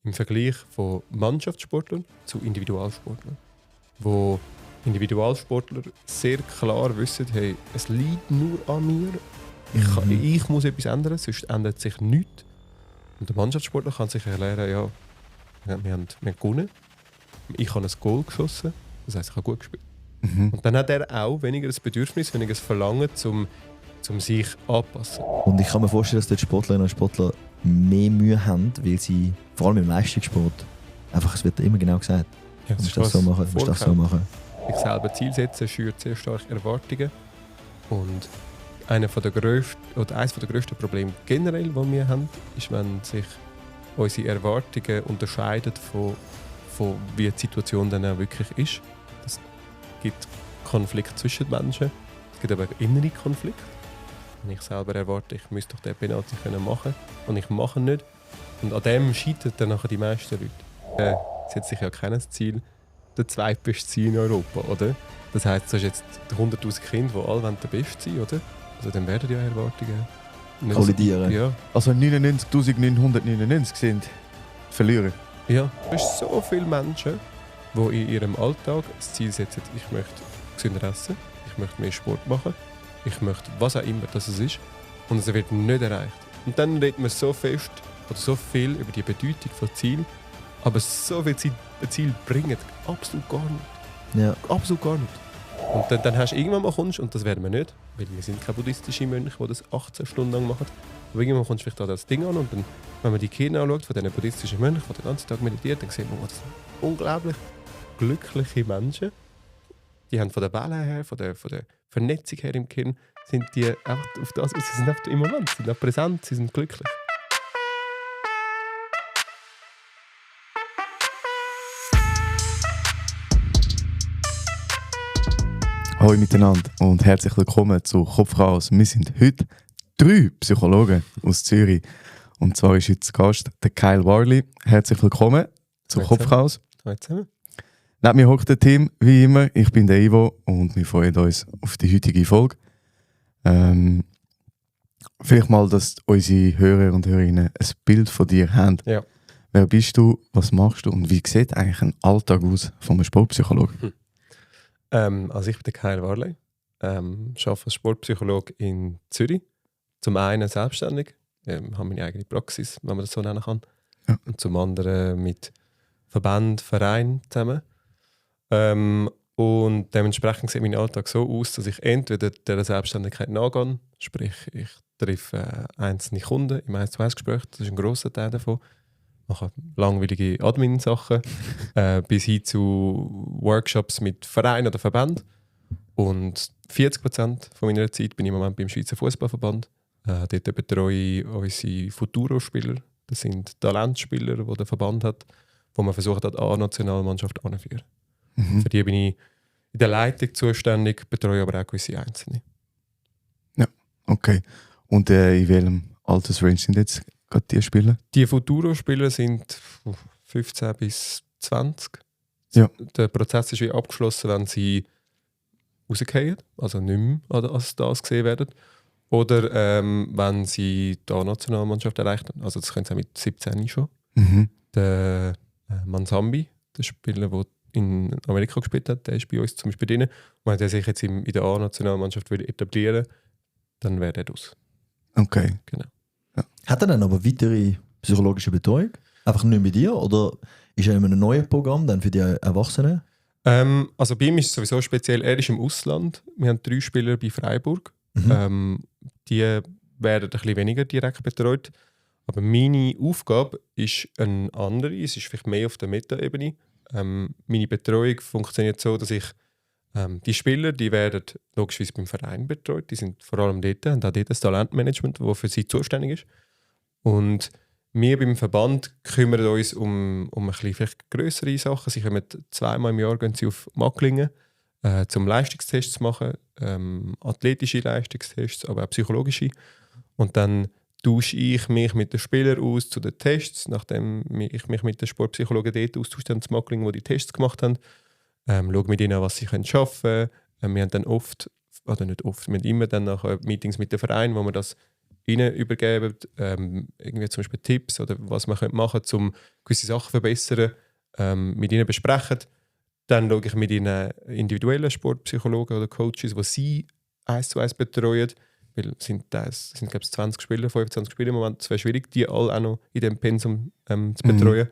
im Vergleich von Mannschaftssportlern zu Individualsportlern. Wo Individualsportler sehr klar wissen, hey, es liegt nur an mir. Ich muss etwas ändern, sonst ändert sich nichts. Und der Mannschaftssportler kann sich erklären, ja, wir haben gewonnen. Ich habe ein Goal geschossen, das heisst, ich habe gut gespielt. Und dann hat er auch weniger das Bedürfnis, weniger das Verlangen, zum sich anpassen. Und ich kann mir vorstellen, dass dort Sportlerinnen und Sportler mehr Mühe haben, weil sie, vor allem im Leistungssport, einfach, es wird immer genau gesagt, Ja, du musst das so machen, du musst das so machen. Ich selber Ziel setzen, schürt sehr stark Erwartungen. Und eines der grössten Probleme generell, die wir haben, ist, wenn sich unsere Erwartungen unterscheiden von wie die Situation dann auch wirklich ist. Es gibt Konflikte zwischen Menschen, es gibt aber auch innere Konflikte. Und ich selber erwarte, ich müsste doch den Penalty machen können und ich mache ihn nicht. Und an dem scheitern dann nachher die meisten Leute. Setzt sich ja kein Ziel, der zweitbeste sein in Europa, oder? Das heisst, du hast jetzt 100'000 Kinder, die alle der Beste sein wollen, oder? Also dann werden ja Erwartungen nicht kollidieren. Ja. Also 99'999 sind Verlierer. Ja, es sind so viele Menschen, die in ihrem Alltag das Ziel setzen, ich möchte gesünder essen, ich möchte mehr Sport machen, ich möchte was auch immer das ist, und es wird nicht erreicht. Und dann redet man so fest oder so viel über die Bedeutung von Ziel, aber so viele Ziele bringen absolut gar nicht. Ja. Absolut gar nicht. Und dann hast du irgendwann mal kommst, und das werden wir nicht, weil wir sind keine buddhistischen Mönche, die das 18 Stunden lang machen. Aber irgendwann kommst du vielleicht da das Ding an und dann, wenn man die Kinder anschaut von diesen buddhistischen Mönchen, die den ganzen Tag meditieren, dann sieht man, das sind unglaublich glückliche Menschen. Die haben von der Welle her, von der Vernetzung her im Kern, sind die einfach auf das, sie sind einfach im Moment, sie sind auch präsent, sie sind glücklich. Hallo miteinander und herzlich willkommen zu Kopfchaos. Wir sind heute 3 Psychologen aus Zürich. Und zwar ist heute zu Gast der Kyle Warley. Herzlich willkommen zu Kopfchaos. Hallo zusammen. Neben mir hockt der Team, wie immer. Ich bin der Ivo und wir freuen uns auf die heutige Folge. Vielleicht mal, dass unsere Hörer und Hörerinnen ein Bild von dir haben. Ja. Wer bist du, was machst du und wie sieht eigentlich ein Alltag aus von einem Sportpsychologen? Also ich bin der Kyle Warley, arbeite als Sportpsychologe in Zürich. Zum einen selbstständig, habe meine eigene Praxis, wenn man das so nennen kann. Ja. Und zum anderen mit Verband, Verein zusammen. Und dementsprechend sieht mein Alltag so aus, dass ich entweder dieser Selbstständigkeit nachgehe, sprich ich treffe einzelne Kunden im 1-zu-1-Gespräch, das ist ein grosser Teil davon. Mache langweilige Admin-Sachen, bis hin zu Workshops mit Vereinen oder Verbänden. Und 40% von meiner Zeit bin ich im Moment beim Schweizer Fußballverband. Dort betreue ich unsere Futuro-Spieler. Das sind Talentspieler, die der Verband hat, wo man versucht hat, A-Nationalmannschaft anzuführen. Für die bin ich in der Leitung zuständig, betreue aber auch gewisse Einzelne. Ja, okay. Und in welchem Altersrange sind jetzt gerade die Spieler? Die Futuro-Spieler sind 15 bis 20. Ja. Der Prozess ist wie abgeschlossen, wenn sie rausgehen, also nicht mehr als das gesehen werden. Oder wenn sie die A-Nationalmannschaft erreicht haben. Also das können sie auch mit 17 schon. Der Mansambi, der Spieler, der in Amerika gespielt hat, der ist bei uns zum Beispiel drin. Und wenn der sich jetzt in der A-Nationalmannschaft etablieren würde, dann wäre der aus. Okay. Genau. Ja. Hat er dann aber weitere psychologische Betreuung? Einfach nicht mit dir? Oder ist er in einem neuen Programm dann für die Erwachsenen? Also bei ihm ist es sowieso speziell, er ist im Ausland. Wir haben 3 Spieler bei Freiburg. Die werden ein bisschen weniger direkt betreut. Aber meine Aufgabe ist eine andere. Es ist vielleicht mehr auf der Meta-Ebene. Meine Betreuung funktioniert so, dass ich die Spieler, die werden logischerweise beim Verein betreut. Die sind vor allem dort, haben auch dort das Talentmanagement, das für sie zuständig ist. Und wir beim Verband kümmern uns um ein bisschen vielleicht grössere Sachen. Sie kommen 2-mal im Jahr gehen sie auf Macklingen, zum Leistungstests zu machen, athletische Leistungstests, aber auch psychologische. Und dann tausche ich mich mit den Spielern aus zu den Tests, nachdem ich mich mit den Sportpsychologen dort austausche, zu Macklingen, die Tests gemacht haben. Schaue mit ihnen an, was sie arbeiten können. Wir haben dann oft, oder nicht oft, wir haben immer dann nachher Meetings mit den Vereinen, wo wir das ihnen übergeben, irgendwie zum Beispiel Tipps oder was man machen könnte, um gewisse Sachen zu verbessern, mit ihnen besprechen. Dann schaue ich mit ihnen individuellen Sportpsychologen oder Coaches, die sie 1:1 betreuen. Weil es sind glaube ich, 20 Spieler, 25 Spieler im Moment. Es wäre schwierig, die alle auch noch in diesem Pensum zu betreuen.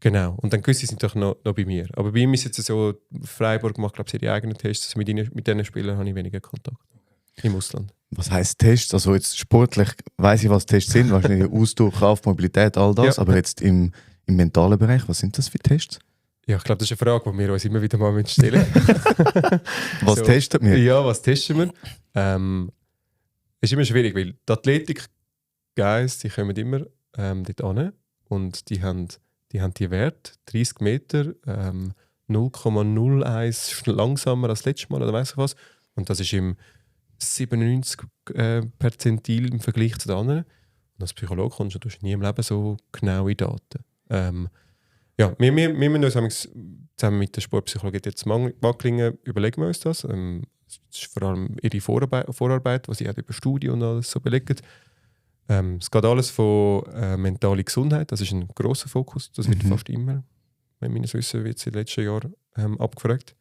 Genau. Und dann gewisse sind doch noch bei mir. Aber bei ihm ist jetzt so, Freiburg macht glaube ich ihre eigenen Tests. Also mit diesen Spielern habe ich weniger Kontakt. Im Ausland. Was heisst Tests? Also jetzt sportlich weiss ich, was Tests sind. Wahrscheinlich Ausdauer, Kraft, Mobilität, all das. Ja. Aber jetzt im mentalen Bereich, was sind das für Tests? Ja, ich glaube, das ist eine Frage, die wir uns immer wieder mal stellen müssen. Was testet wir? Ja, was testen wir? Ist immer schwierig, weil die Athletik-Guys, die kommen immer dort hin und die haben die Werte, 30 Meter, 0,01 langsamer als letztes Mal oder weiss ich was. Und das ist im 97 Perzentil im Vergleich zu den anderen. Und als Psychologe kommst du nie im Leben so genaue Daten. Ja, wir müssen uns zusammen mit der Sportpsychologin jetzt Macklingen überlegen wir uns das. Das ist vor allem ihre Vorarbeit, die sie auch über Studien und alles so belegt. Es geht alles von mentaler Gesundheit, das ist ein grosser Fokus. Das wird fast immer, wenn meines Wissen wird in den letzten Jahren abgefragt.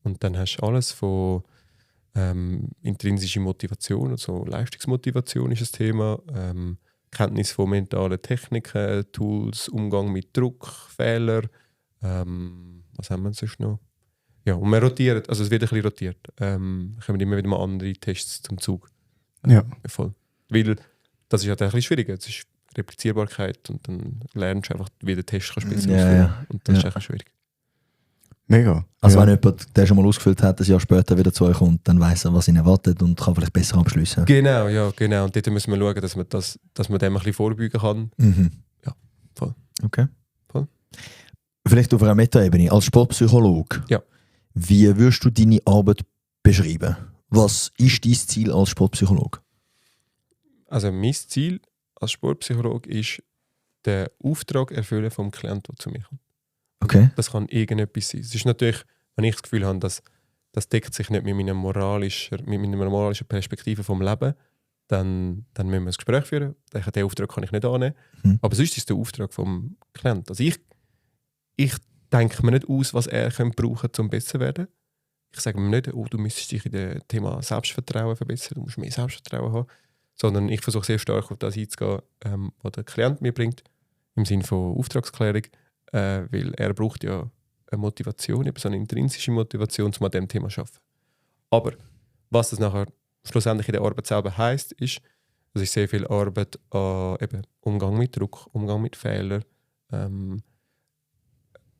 Und dann hast du alles von intrinsischer Motivation, also Leistungsmotivation ist ein Thema. Kenntnis von mentalen Techniken, Tools, Umgang mit Druck, Fehler. Was haben wir sonst noch? Ja, und man rotiert, also es wird ein bisschen rotiert. Kommen immer wieder mal andere Tests zum Zug. Ja. Voll. Weil das ist halt ein bisschen schwieriger. Es ist Replizierbarkeit und dann lernst du einfach, wie der Test kannst besser ausführen. Ja. Und das ist einfach schwierig. Mega. Also ja. wenn jemand, der schon mal ausgefüllt hat, ein Jahr später wieder zu euch kommt, dann weiss er, was ihn erwartet und kann vielleicht besser abschließen. Genau. Und dort müssen wir schauen, dass man dem ein bisschen vorbeugen kann. Mhm. Ja, voll. Okay. Voll. Vielleicht auf einer Meta-Ebene, als Sportpsychologe, Ja. wie würdest du deine Arbeit beschreiben? Was ist dein Ziel als Sportpsychologe? Also mein Ziel als Sportpsychologe ist, den Auftrag erfüllen vom Klienten, der zu mir kommt. Okay. Das kann irgendetwas sein. Es ist natürlich, wenn ich das Gefühl habe, dass das deckt sich nicht mit meiner moralischen Perspektive vom Leben, dann müssen wir ein Gespräch führen. Den Auftrag kann ich nicht annehmen. Aber sonst ist es der Auftrag vom Klienten. Also ich denke mir nicht aus, was er brauchen könnte, um besser zu werden. Ich sage mir nicht, du müsstest dich in dem Thema Selbstvertrauen verbessern, du musst mehr Selbstvertrauen haben. Sondern ich versuche sehr stark auf das einzugehen, was der Klient mir bringt, im Sinne von Auftragsklärung. Weil er braucht ja eine Motivation, eben so eine intrinsische Motivation, um an diesem Thema zu arbeiten. Aber was das nachher schlussendlich in der Arbeit selber heisst, ist, dass ich sehr viel Arbeit an eben Umgang mit Druck, Umgang mit Fehlern,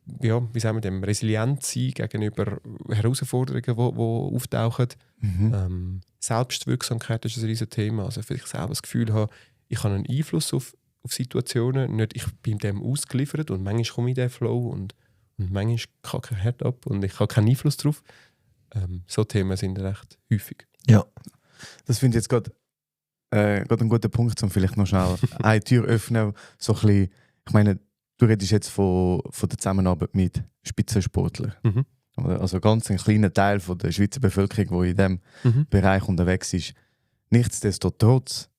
wie sagen wir dem, resilient sein gegenüber Herausforderungen, die auftauchen. Selbstwirksamkeit ist ein riesiges Thema. Also vielleicht selber das Gefühl haben, ich habe einen Einfluss auf Situationen, nicht ich bin dem ausgeliefert und manchmal komme ich in den Flow und manchmal kacke ich hart ab und ich habe keinen Einfluss darauf. So Themen sind recht häufig. Ja. Das finde ich jetzt gerade ein guter Punkt, um vielleicht noch schnell eine Tür öffnen. So ein bisschen, ich meine, du redest jetzt von der Zusammenarbeit mit Spitzensportlern. Also ganz ein kleiner Teil von der Schweizer Bevölkerung, die in diesem Bereich unterwegs ist. Nichtsdestotrotz,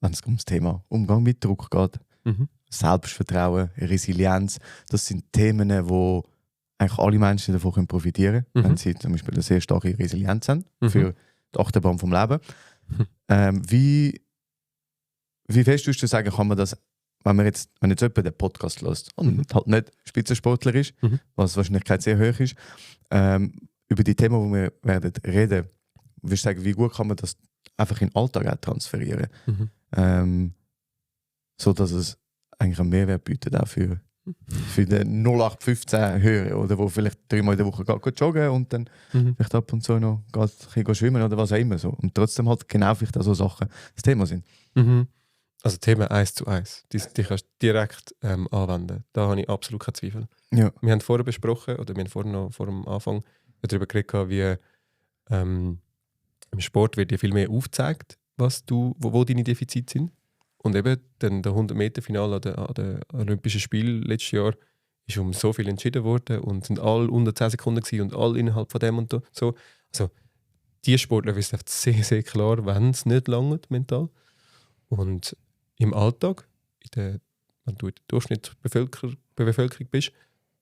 wenn es ums Thema Umgang mit Druck geht, Selbstvertrauen, Resilienz, das sind Themen, wo eigentlich alle Menschen davon profitieren können, wenn sie zum Beispiel eine sehr starke Resilienz haben für die Achterbahn vom Leben. Wie fest würdest du sagen, kann man das, wenn jetzt jemand den Podcast hört und halt nicht Spitzensportler ist, was die Wahrscheinlichkeit sehr hoch ist, über die Themen, die wir werden reden, würdest du sagen, wie gut kann man das einfach in den Alltag auch transferieren? So dass es eigentlich einen Mehrwert bietet auch für den 0815 Hörer oder wo vielleicht 3-mal in der Woche geht joggen und dann vielleicht ab und zu noch geht ein bisschen schwimmen oder was auch immer so. Und trotzdem halt genau vielleicht auch so Sachen das Thema sind. Also Thema 1:1, die kannst du direkt anwenden. Da habe ich absolut keine Zweifel. Ja. Wir haben vorher besprochen, oder wir haben vorher noch vor dem Anfang darüber geredet, wie im Sport wird dir viel mehr aufgezeigt, wo deine Defizite sind. Und eben dann der 100-Meter-Finale an den Olympischen Spielen letztes Jahr ist um so viel entschieden worden und sind alle unter 10 Sekunden gewesen und alle innerhalb von dem und so. Also die Sportler wissen oft sehr, sehr klar, wenn es nicht langt mental. Und im Alltag, wenn du in der Durchschnittsbevölkerung bist,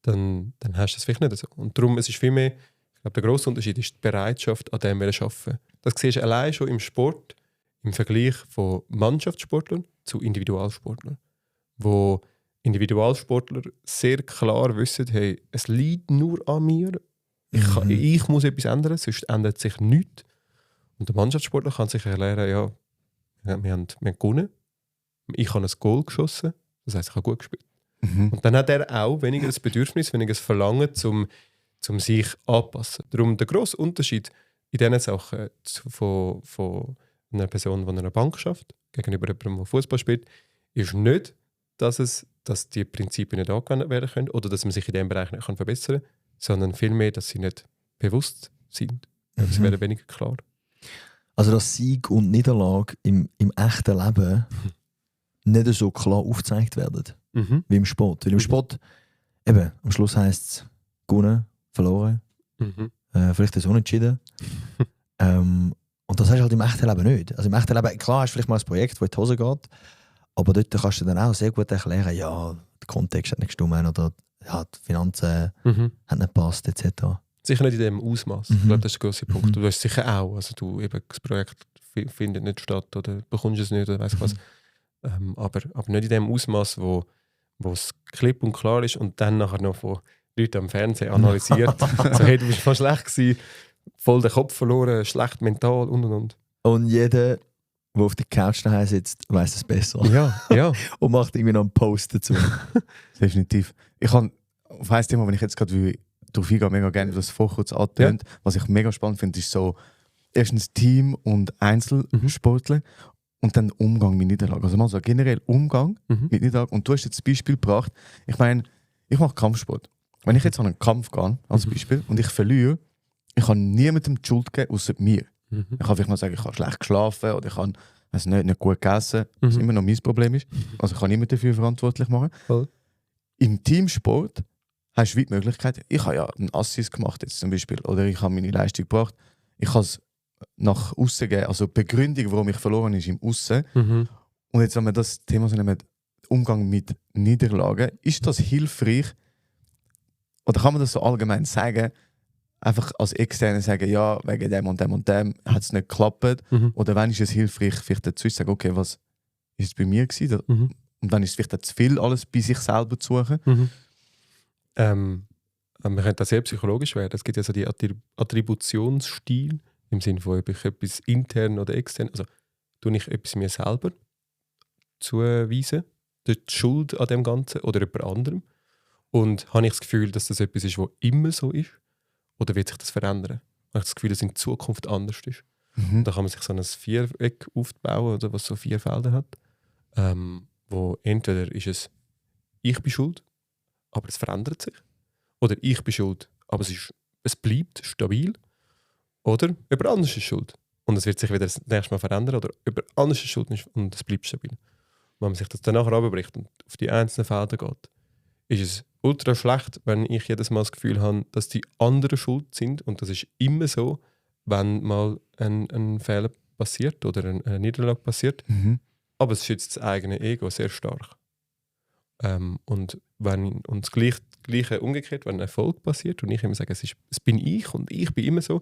dann hast du das vielleicht nicht so. Und darum, es ist viel mehr, ich glaube, der grosse Unterschied ist die Bereitschaft, an dem wir arbeiten. Das siehst du allein schon im Sport, im Vergleich von Mannschaftssportlern zu Individualsportlern. Wo Individualsportler sehr klar wissen, hey, es liegt nur an mir, ich muss etwas ändern, sonst ändert sich nichts. Und der Mannschaftssportler kann sich erklären, ja, wir haben gewonnen, ich habe ein Goal geschossen, das heisst, ich habe gut gespielt. Und dann hat er auch weniger das Bedürfnis, weniger das Verlangen, zum sich anpassen. Darum der grosse Unterschied in diesen Sachen von einer Person, die an einer Bank arbeitet, gegenüber jemandem, der Fußball spielt, ist nicht, dass die Prinzipien nicht angewendet werden können oder dass man sich in diesem Bereich nicht verbessern kann, sondern vielmehr, dass sie nicht bewusst sind. Sie werden weniger klar. Also dass Sieg und Niederlage im echten Leben nicht so klar aufgezeigt werden wie im Sport. Weil im Sport, eben, am Schluss heisst es gewonnen, verloren, vielleicht ist es unentschieden. Und das hast du halt im echten Leben nicht. Also im echten Leben, klar hast du vielleicht mal ein Projekt, das in die Hose geht, aber dort kannst du dann auch sehr gut erklären, ja, der Kontext hat nicht gestimmt oder ja, die Finanzen haben nicht gepasst, etc. Sicher nicht in dem Ausmaß. Ich glaube, das ist ein grosser Punkt. Du hast sicher auch, also du eben, das Projekt findet nicht statt oder bekommst es nicht oder weiss was. Aber nicht in dem Ausmaß, wo es klipp und klar ist und dann nachher noch von Leuten am Fernsehen analysiert. So, hey, du bist voll schlecht gewesen, voll den Kopf verloren, schlecht mental und. Und jeder, der auf der Couch daheim sitzt, weiss es besser. Ja. Und macht irgendwie noch einen Post dazu. Definitiv. Ich habe auf ein Thema, wenn ich jetzt gerade darauf eingehe, mega gerne das vorher kurz antönt. Ja. Was ich mega spannend finde, ist so erstens Team- und Einzelsportler und dann Umgang mit Niederlagen. Also mal so generell Umgang mit Niederlagen. Und du hast jetzt das Beispiel gebracht, ich meine, ich mache Kampfsport. Wenn ich jetzt an einen Kampf gehe, als Beispiel, und ich verliere, ich kann niemandem die Schuld geben, außer mir. Ich kann vielleicht mal sagen, ich habe schlecht geschlafen oder ich habe nicht gut gegessen, was immer noch mein Problem ist. Also ich kann niemanden dafür verantwortlich machen. Voll. Im Teamsport hast du die Möglichkeit, ich habe ja einen Assist gemacht jetzt zum Beispiel, oder ich habe meine Leistung gebracht, ich kann es nach außen geben, also die Begründung, warum ich verloren ist, im Aussen. Und jetzt, wenn wir das Thema so nehmen, Umgang mit Niederlagen, ist das hilfreich, oder kann man das so allgemein sagen, einfach als Externe sagen, ja, wegen dem und dem und dem hat es nicht geklappt, oder wenn ist es hilfreich, vielleicht dazu zu sagen, okay, was ist es bei mir gewesen? Und dann ist es vielleicht zu viel, alles bei sich selber zu suchen. Man könnte das sehr psychologisch werden. Es gibt ja so die Attributionsstil im Sinne von, ob ich etwas intern oder extern, also tue ich etwas mir selber zuweisen, die Schuld an dem Ganzen oder jemand anderem. Und habe ich das Gefühl, dass das etwas ist, was immer so ist? Oder wird sich das verändern? Habe ich das Gefühl, dass es in Zukunft anders ist? Da kann man sich so ein Viereck aufbauen, oder, was so 4 Felder hat. Wo entweder ist es, ich bin schuld, aber es verändert sich. Oder ich bin schuld, aber es bleibt stabil. Oder jemand anderes ist schuld. Und es wird sich wieder das nächste Mal verändern. Oder jemand anderes ist schuld und es bleibt stabil. Wenn man sich das dann nachher runterbricht und auf die einzelnen Felder geht, ist es ultra schlecht, wenn ich jedes Mal das Gefühl habe, dass die anderen schuld sind. Und das ist immer so, wenn mal ein Fehler passiert oder eine Niederlage passiert. Aber es schützt das eigene Ego sehr stark. Und das Gleiche umgekehrt, wenn ein Erfolg passiert und ich immer sage, es bin ich und ich bin immer so,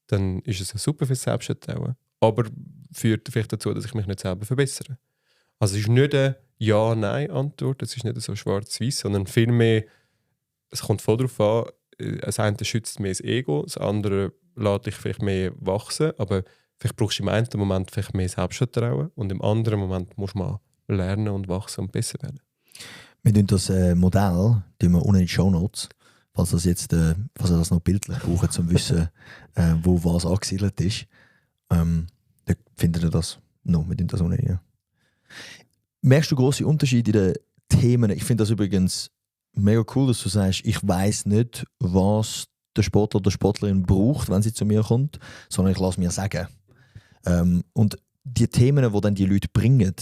dann ist es super für Selbstvertrauen. Aber führt vielleicht dazu, dass ich mich nicht selber verbessere. Also es ist nicht eine Ja-Nein-Antwort, es ist nicht so schwarz-weiß, sondern vielmehr, es kommt voll darauf an, das eine schützt mehr das Ego, das andere lässt dich vielleicht mehr wachsen, aber vielleicht brauchst du im einen Moment vielleicht mehr Selbstvertrauen und im anderen Moment musst du mal lernen und wachsen und besser werden. Wir tun das Modell unten in die Shownotes, falls ihr das noch bildlich braucht, um zu wissen, wo was angesiedelt ist. Dann findet ihr das noch, wir tun das unten rein. Merkst du grosse Unterschiede in den Themen? Ich finde das übrigens mega cool, dass du sagst, ich weiss nicht, was der Sportler oder die Sportlerin braucht, wenn sie zu mir kommt, sondern ich lasse mir sagen. Und die Themen, die dann die Leute bringen,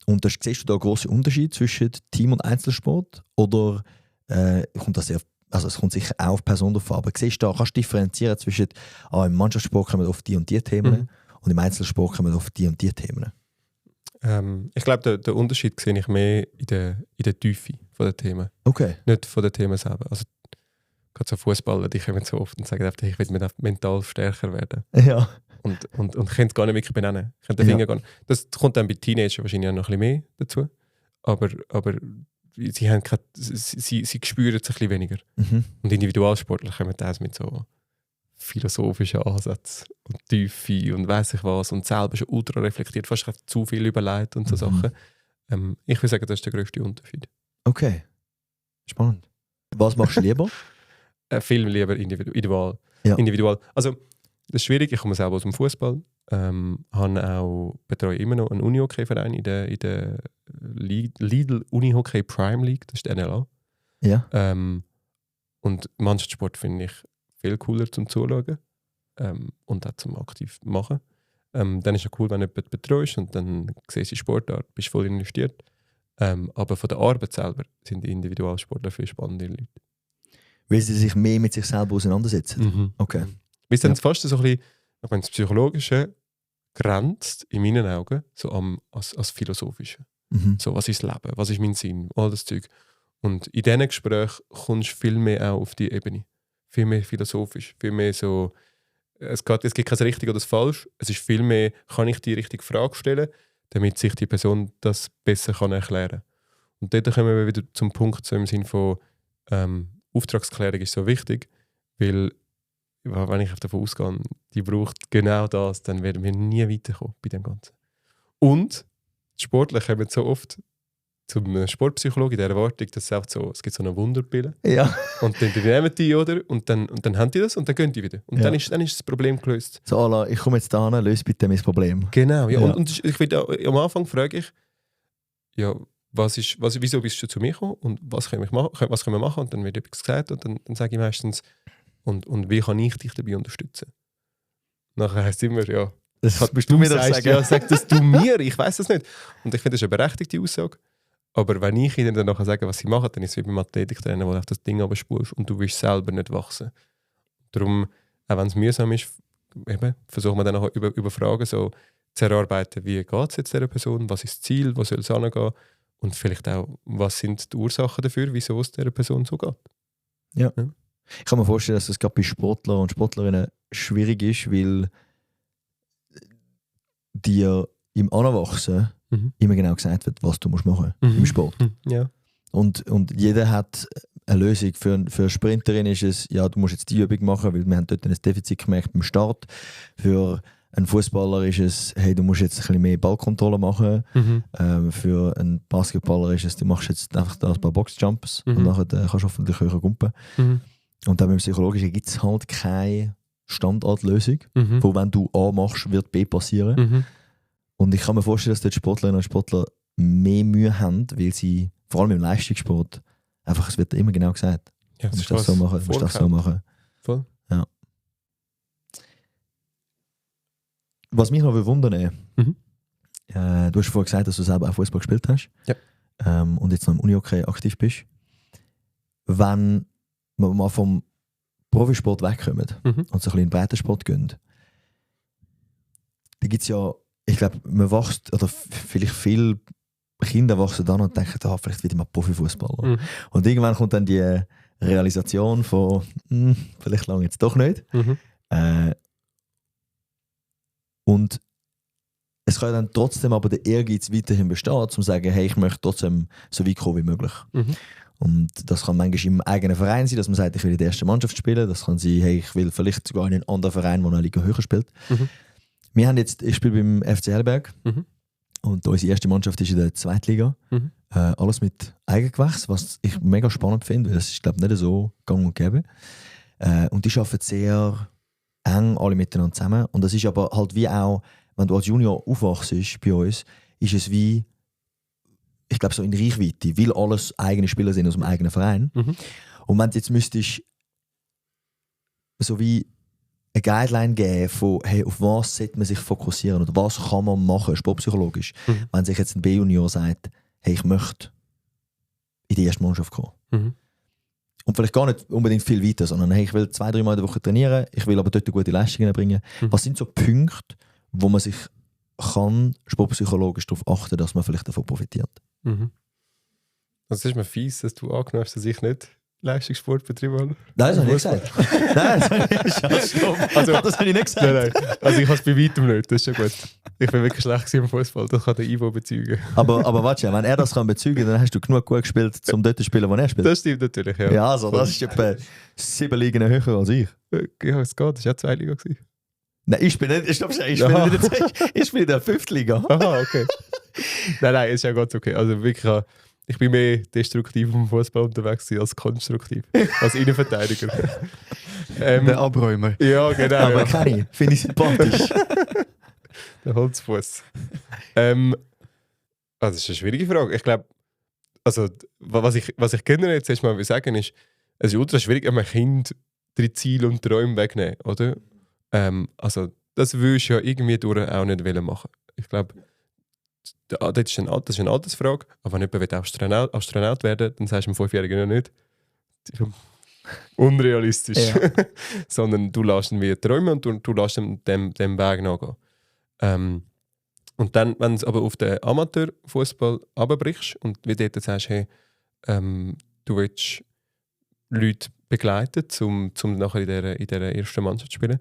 und siehst du da einen grossen Unterschied zwischen Team- und Einzelsport? Oder kommt das sehr also es kommt sicher auch auf die Person drauf an, aber siehst du, kannst du differenzieren zwischen im Mannschaftssport kommen wir auf die und die Themen und im Einzelsport kommen wir auf die und die Themen? Ich glaube, den Unterschied sehe ich mehr in der Tiefe der Themen. Okay. Nicht von den Themen selber. Also, gerade so Fußballer, die kommen so oft und sagen einfach, ich will mental stärker werden. Ja. Und können es gar nicht wirklich benennen. Können den Finger gar nicht. Das kommt dann bei Teenagern wahrscheinlich auch noch ein bisschen mehr dazu. Aber sie, haben sie spüren es ein bisschen weniger. Mhm. Und Individualsportler kommen das mit so philosophischen Ansätzen und Tiefe und weiss ich was und selber schon ultra reflektiert, fast zu viel überlegt und so Sachen. Ich würde sagen, das ist der grösste Unterschied. Okay. Spannend. Was machst du lieber? Viel lieber individual. Ja. Individual. Also, das ist schwierig. Ich komme selber aus dem Fußball. Betreue immer noch einen Unihockey-Verein in der Lidl Unihockey Prime League. Das ist die NLA. Ja. Und Mannschaftssport finde ich viel cooler zum Zuschauen und auch zum aktiv machen. Dann ist es cool, wenn du jemanden betreust und dann siehst du die Sportart, bist voll investiert. Aber von der Arbeit selber sind die Individualsportler viel spannende Leute. Weil sie sich mehr mit sich selber auseinandersetzen? Mhm. Okay. Wir sind fast so ein bisschen, ich meine, das Psychologische grenzt in meinen Augen so als Philosophische. Mhm. So, was ist das Leben? Was ist mein Sinn? All das Zeug. Und in diesen Gesprächen kommst du viel mehr auch auf die Ebene. Viel mehr philosophisch. Viel mehr so, es gibt kein richtig oder das falsch. Es ist viel mehr, kann ich die richtige Frage stellen, damit sich die Person das besser erklären kann. Und dort kommen wir wieder zum Punkt, so im Sinne von Auftragsklärung ist so wichtig, weil wenn ich davon ausgehe, die braucht genau das, dann werden wir nie weiterkommen bei dem Ganzen. Und die Sportler kommen so oft zum Sportpsychologen in der Erwartung, dass es gibt so eine Wunderpille. Ja. Und dann nehmen die, oder? Und dann haben die das und dann gehen die wieder. Und dann ist das Problem gelöst. So, Ala, ich komme jetzt da hin, löse bitte mein Problem. Genau, ja. Ja. Und ich will, am Anfang frage ich, ja, wieso bist du zu mir gekommen und was können wir machen? Und dann wird etwas gesagt und dann sage ich meistens, und wie kann ich dich dabei unterstützen? Nachher heisst es immer, ja, Das bist du mir das sagen. Ja, sag das du mir, ich weiß das nicht. Und ich finde, das ist eine berechtigte Aussage. Aber wenn ich ihnen dann nachher sage, was sie machen, dann ist es wie beim Athletiktrainer, wo du das Ding abspulst und du willst selber nicht wachsen. Darum, auch wenn es mühsam ist, versuchen wir dann nachher über Fragen so zu erarbeiten, wie geht es jetzt dieser Person, was ist das Ziel, wo soll es hingehen und vielleicht auch, was sind die Ursachen dafür, wieso es dieser Person so geht. Ja. Ich kann mir vorstellen, dass das gerade bei Sportlern und Sportlerinnen schwierig ist, weil dir im Anwachsen immer genau gesagt wird, was du machen musst im Sport. Ja. Und jeder hat eine Lösung. Für eine Sprinterin ist es, ja, du musst jetzt die Übung machen, weil wir haben dort ein Defizit gemerkt beim Start. Für einen Fußballer ist es, hey, du musst jetzt ein bisschen mehr Ballkontrolle machen. Für einen Basketballer ist es, du machst jetzt einfach da ein paar Boxjumps und nachher kannst du hoffentlich höher gumpen. Und dann beim Psychologischen gibt es halt keine Standardlösung, wo wenn du A machst, wird B passieren. Und ich kann mir vorstellen, dass dort Sportlerinnen und Sportler mehr Mühe haben, weil sie, vor allem im Leistungssport, einfach, es wird immer genau gesagt. Ja, Du musst das so machen, du musst das so machen. Voll. Ja. Was mich noch wundern du hast vorhin gesagt, dass du selber auch Fußball gespielt hast. Ja. Und jetzt noch im Unihockey aktiv bist. Wenn wir mal vom Profisport wegkommen und so ein bisschen in den Breitensport gehen, da gibt es ja, ich glaube, man wächst, oder vielleicht viele Kinder wachsen dann und denken, vielleicht wieder mal Profifußballer. Und irgendwann kommt dann die Realisation von, vielleicht lange jetzt doch nicht. Und es kann dann trotzdem aber der Ehrgeiz weiterhin bestehen, um zu sagen, hey, ich möchte trotzdem so weit kommen wie möglich. Und das kann manchmal im eigenen Verein sein, dass man sagt, ich will in der ersten Mannschaft spielen. Das kann sein, hey, ich will vielleicht sogar in einen anderen Verein, der eine Liga höher spielt. Ich spiele beim FC Hellberg und unsere erste Mannschaft ist in der Zweitliga. Alles mit Eigengewächs, was ich mega spannend finde, weil das ist, glaube ich, nicht so gang und gäbe. Und die arbeiten sehr eng alle miteinander zusammen. Und das ist aber halt wie auch, wenn du als Junior aufwachst bei uns, ist es wie, ich glaube, so in Reichweite, weil alles eigene Spieler sind aus dem eigenen Verein. Und wenn du jetzt müsstest so wie eine Guideline geben von, hey, auf was sollte man sich fokussieren oder was kann man machen, sportpsychologisch, wenn sich jetzt ein B-Junior sagt, hey, ich möchte in die erste Mannschaft kommen. Und vielleicht gar nicht unbedingt viel weiter, sondern hey, ich will 2-3 Mal in der Woche trainieren, ich will aber dort gute Leistungen bringen. Was sind so Punkte, wo man sich kann sportpsychologisch darauf achten, dass man vielleicht davon profitiert? Also es ist mir fies, dass du angenommen hast, dass ich nicht Leistungssport betreibe. Nein, das habe ich nicht gesagt. Nein, das habe ich nicht gesagt. Also, das habe ich nicht gesagt. Nein. Also ich habe es bei weitem nicht, das ist schon gut. Ich bin wirklich schlecht im Fußball, das kann der Ivo bezeugen. Aber warte, wenn er das kann bezeugen, dann hast du genug gut gespielt, um dort zu spielen, wo er spielt. Das stimmt natürlich, ja. Ja, also das ist etwa 7 Ligen höher als ich. Ja, es geht, das war ja 2 Liga. Nein, ich spiele nicht, ich spiele in der 5. Liga. Aha, okay. Nein, ist ja ganz okay. Also wirklich, ich bin mehr destruktiv im Fußball unterwegs als konstruktiv, als Innenverteidiger. Der Abräumer. Ja, genau. Aber Ja. kann ich, finde ich sympathisch. Der Holzfuß. Das ist eine schwierige Frage. Ich glaube, also, was ich generell jetzt erstmal will sagen ist, es ist ultra schwierig, wenn man Kind 3 Ziele und Träume wegnehmen, oder? Also, das willst du ja irgendwie durch auch nicht machen. Ich glaube, das ist eine Altersfrage. Aber wenn jemand Astronaut werden will, dann sagst du dem 5-Jährigen noch nicht. Unrealistisch. Ja. Sondern du lässt ihn wie träumen und du lässt ihm dem Weg nachgehen. Und dann, wenn du aber auf den Amateurfußball runterbrichst und wie dort sagst, hey, du willst Leute begleiten, um nachher in dieser ersten Mannschaft zu spielen,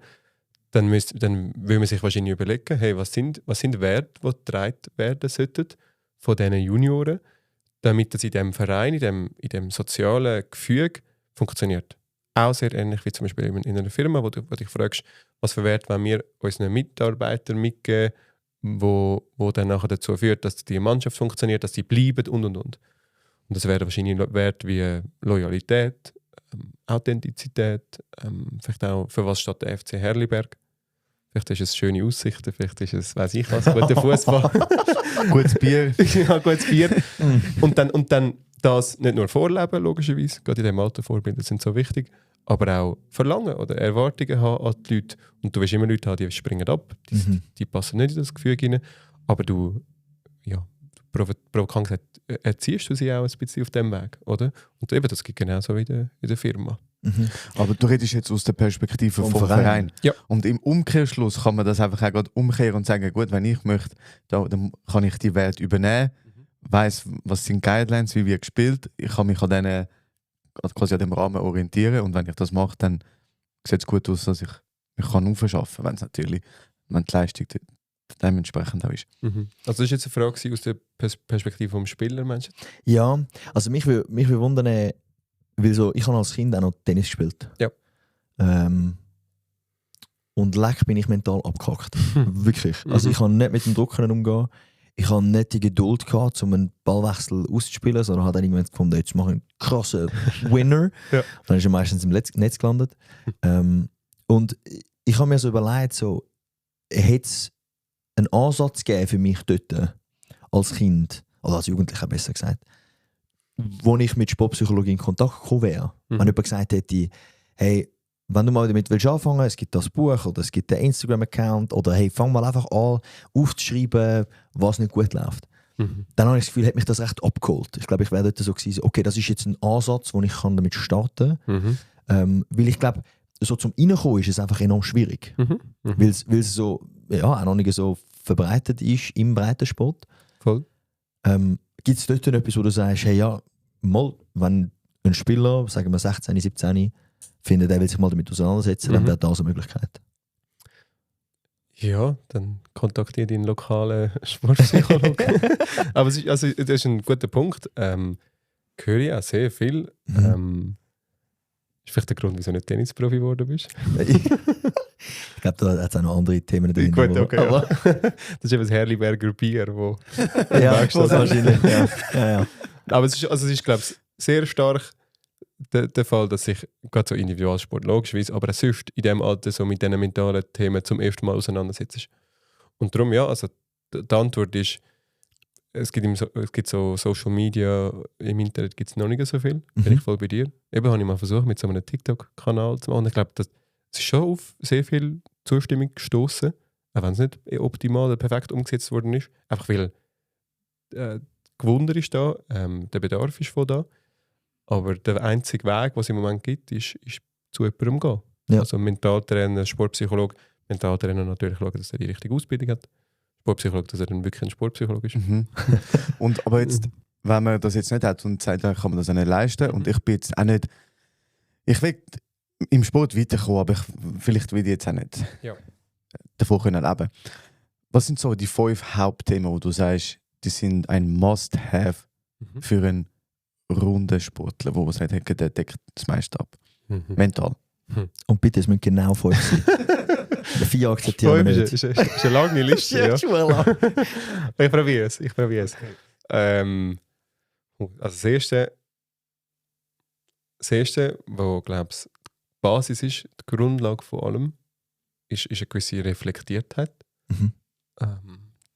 dann will man sich wahrscheinlich überlegen, hey, was sind Werte, die getragen werden sollten von diesen Junioren, damit das in diesem Verein, in dem sozialen Gefüge funktioniert. Auch sehr ähnlich wie zum Beispiel in einer Firma, wo du dich fragst, was für Werte wollen wir unseren Mitarbeitern mitgeben, wo dann nachher dazu führt, dass die Mannschaft funktioniert, dass sie bleiben und. Und das wären wahrscheinlich Werte wie Loyalität, Authentizität, vielleicht auch, für was steht der FC Herliberg. Vielleicht ist es schöne Aussichten, vielleicht ist es, weiss ich was, guter Fußball. Gutes Bier. Ja, gutes Bier. und dann das nicht nur vorleben, logischerweise, gerade in diesem Alter Vorbilder sind so wichtig, aber auch verlangen oder Erwartungen haben an die Leute. Und du wirst immer Leute haben, die springen ab, die passen nicht in das Gefühl rein, aber du, ja, provokant gesagt, erziehst du sie auch ein bisschen auf dem Weg, oder? Und eben, das gibt genauso wie in der Firma. Aber du redest jetzt aus der Perspektive vom Verein. Ja. Und im Umkehrschluss kann man das einfach auch gerade umkehren und sagen, gut, wenn ich möchte, dann kann ich die Welt übernehmen, weiss, was sind Guidelines, wie wird gespielt, ich kann mich an denen quasi an dem Rahmen orientieren und wenn ich das mache, dann sieht es gut aus, dass ich mich aufschaffen kann, wenn die Leistung dementsprechend auch ist. Also das war jetzt eine Frage aus der Perspektive des Spielers, meinst du? Ja, also mich würde wundern, weil so, ich habe als Kind auch noch Tennis gespielt. Ja. Und leck bin ich mental abgehackt. Wirklich. Also ich kann nicht mit dem Druck umgehen. Ich habe nicht die Geduld gehabt, um einen Ballwechsel auszuspielen, sondern habe dann irgendwann gefunden, jetzt mache ich einen krassen Winner. Ja. Dann ist er meistens im Netz gelandet. Und ich habe mir so überlegt, so, hätte es einen Ansatz gegeben für mich dort als Kind, oder als Jugendlicher besser gesagt, wo ich mit Sportpsychologie in Kontakt gekommen wäre. Wenn jemand gesagt hätte, hey, wenn du mal damit anfangen willst, es gibt das Buch oder es gibt den Instagram-Account oder hey, fang mal einfach an aufzuschreiben, was nicht gut läuft. Dann habe ich das Gefühl, hat mich das recht abgeholt. Ich glaube, ich wäre dort so gewesen, okay, das ist jetzt ein Ansatz, wo ich damit starten kann. Weil ich glaube, so zum Reinkommen ist es einfach enorm schwierig. Weil es so, ja, auch noch nicht so verbreitet ist im Breitensport. Voll. Gibt es dort etwas, wo du sagst, hey, ja, mal, wenn ein Spieler, sagen wir 16, 17, findet, er will sich mal damit auseinandersetzen, dann wäre das eine Möglichkeit. Ja, dann kontaktiere deinen lokalen Sportpsychologen. Aber das ist ein guter Punkt. Höre ich auch sehr viel. Ist vielleicht der Grund, wieso du nicht Tennisprofi geworden bist? Ich glaube, da hat es auch noch andere Themen drin. Gut, okay, aber das ist eben das Herliberger Bier, wo ja, das wahrscheinlich. Ja. Aber es ist, glaube ich, sehr stark der Fall, dass sich gerade so Individualsport logischerweise, aber auch sonst in diesem Alter so mit diesen mentalen Themen zum ersten Mal auseinandersetzt. Und darum, ja, also die Antwort ist, es gibt so Social Media, im Internet gibt es noch nicht so viel, bin ich voll bei dir. Eben habe ich mal versucht, mit so einem TikTok-Kanal zu machen. Ich glaube, das ist schon auf sehr viel Zustimmung gestoßen, auch wenn es nicht optimal oder perfekt umgesetzt worden ist. Einfach weil Gewunder ist da, der Bedarf ist von da. Aber der einzige Weg, den es im Moment gibt, ist zu jemandem gehen. Ja. Also Mentaltrainer, Sportpsychologe, Mentaltrainer natürlich schauen, dass er die richtige Ausbildung hat. Sportpsychologe, dass er dann wirklich ein Sportpsychologe ist. Und aber jetzt, wenn man das jetzt nicht hat und sagt, dann kann man das auch nicht leisten. Und ich bin jetzt auch nicht. Ich will im Sport weiterkommen, aber vielleicht will ich jetzt auch nicht davon können leben. Was sind so die 5 Hauptthemen, wo du sagst, die sind ein Must-Have für einen runden Sportler, wo man sagt, der deckt das meiste ab? Mental. Und bitte, es müssen genau 5 sein. 4 akzeptieren wir nicht. Ist eine lange Liste. Ja. Ich probiere es. Also das Erste, was glaube ich die Basis ist, die Grundlage von allem, ist eine gewisse Reflektiertheit.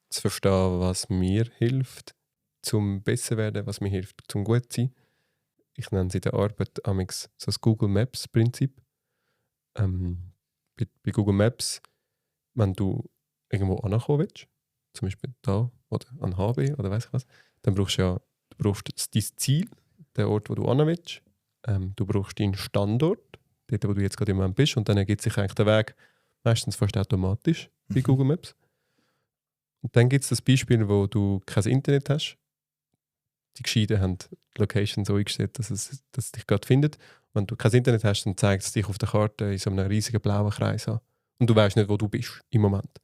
Zu verstehen, was mir hilft, zum besser werden, was mir hilft, zum gut sein. Ich nenne es in der Arbeit amigs so das Google Maps Prinzip. Bei Google Maps, wenn du irgendwo ankommen willst, zum Beispiel da oder an HB oder weiß ich was, dann brauchst du dein Ziel, den Ort, wo du hin willst. Du brauchst deinen Standort, dort, wo du jetzt gerade im Moment bist, und dann ergibt sich eigentlich der Weg meistens fast automatisch bei Google Maps. Und dann gibt es das Beispiel, wo du kein Internet hast. Die Gescheiten haben die Location so eingestellt, dass es dich gerade findet. Wenn du kein Internet hast, dann zeigt es dich auf der Karte in so einem riesigen blauen Kreis an. Und du weißt nicht, wo du bist im Moment.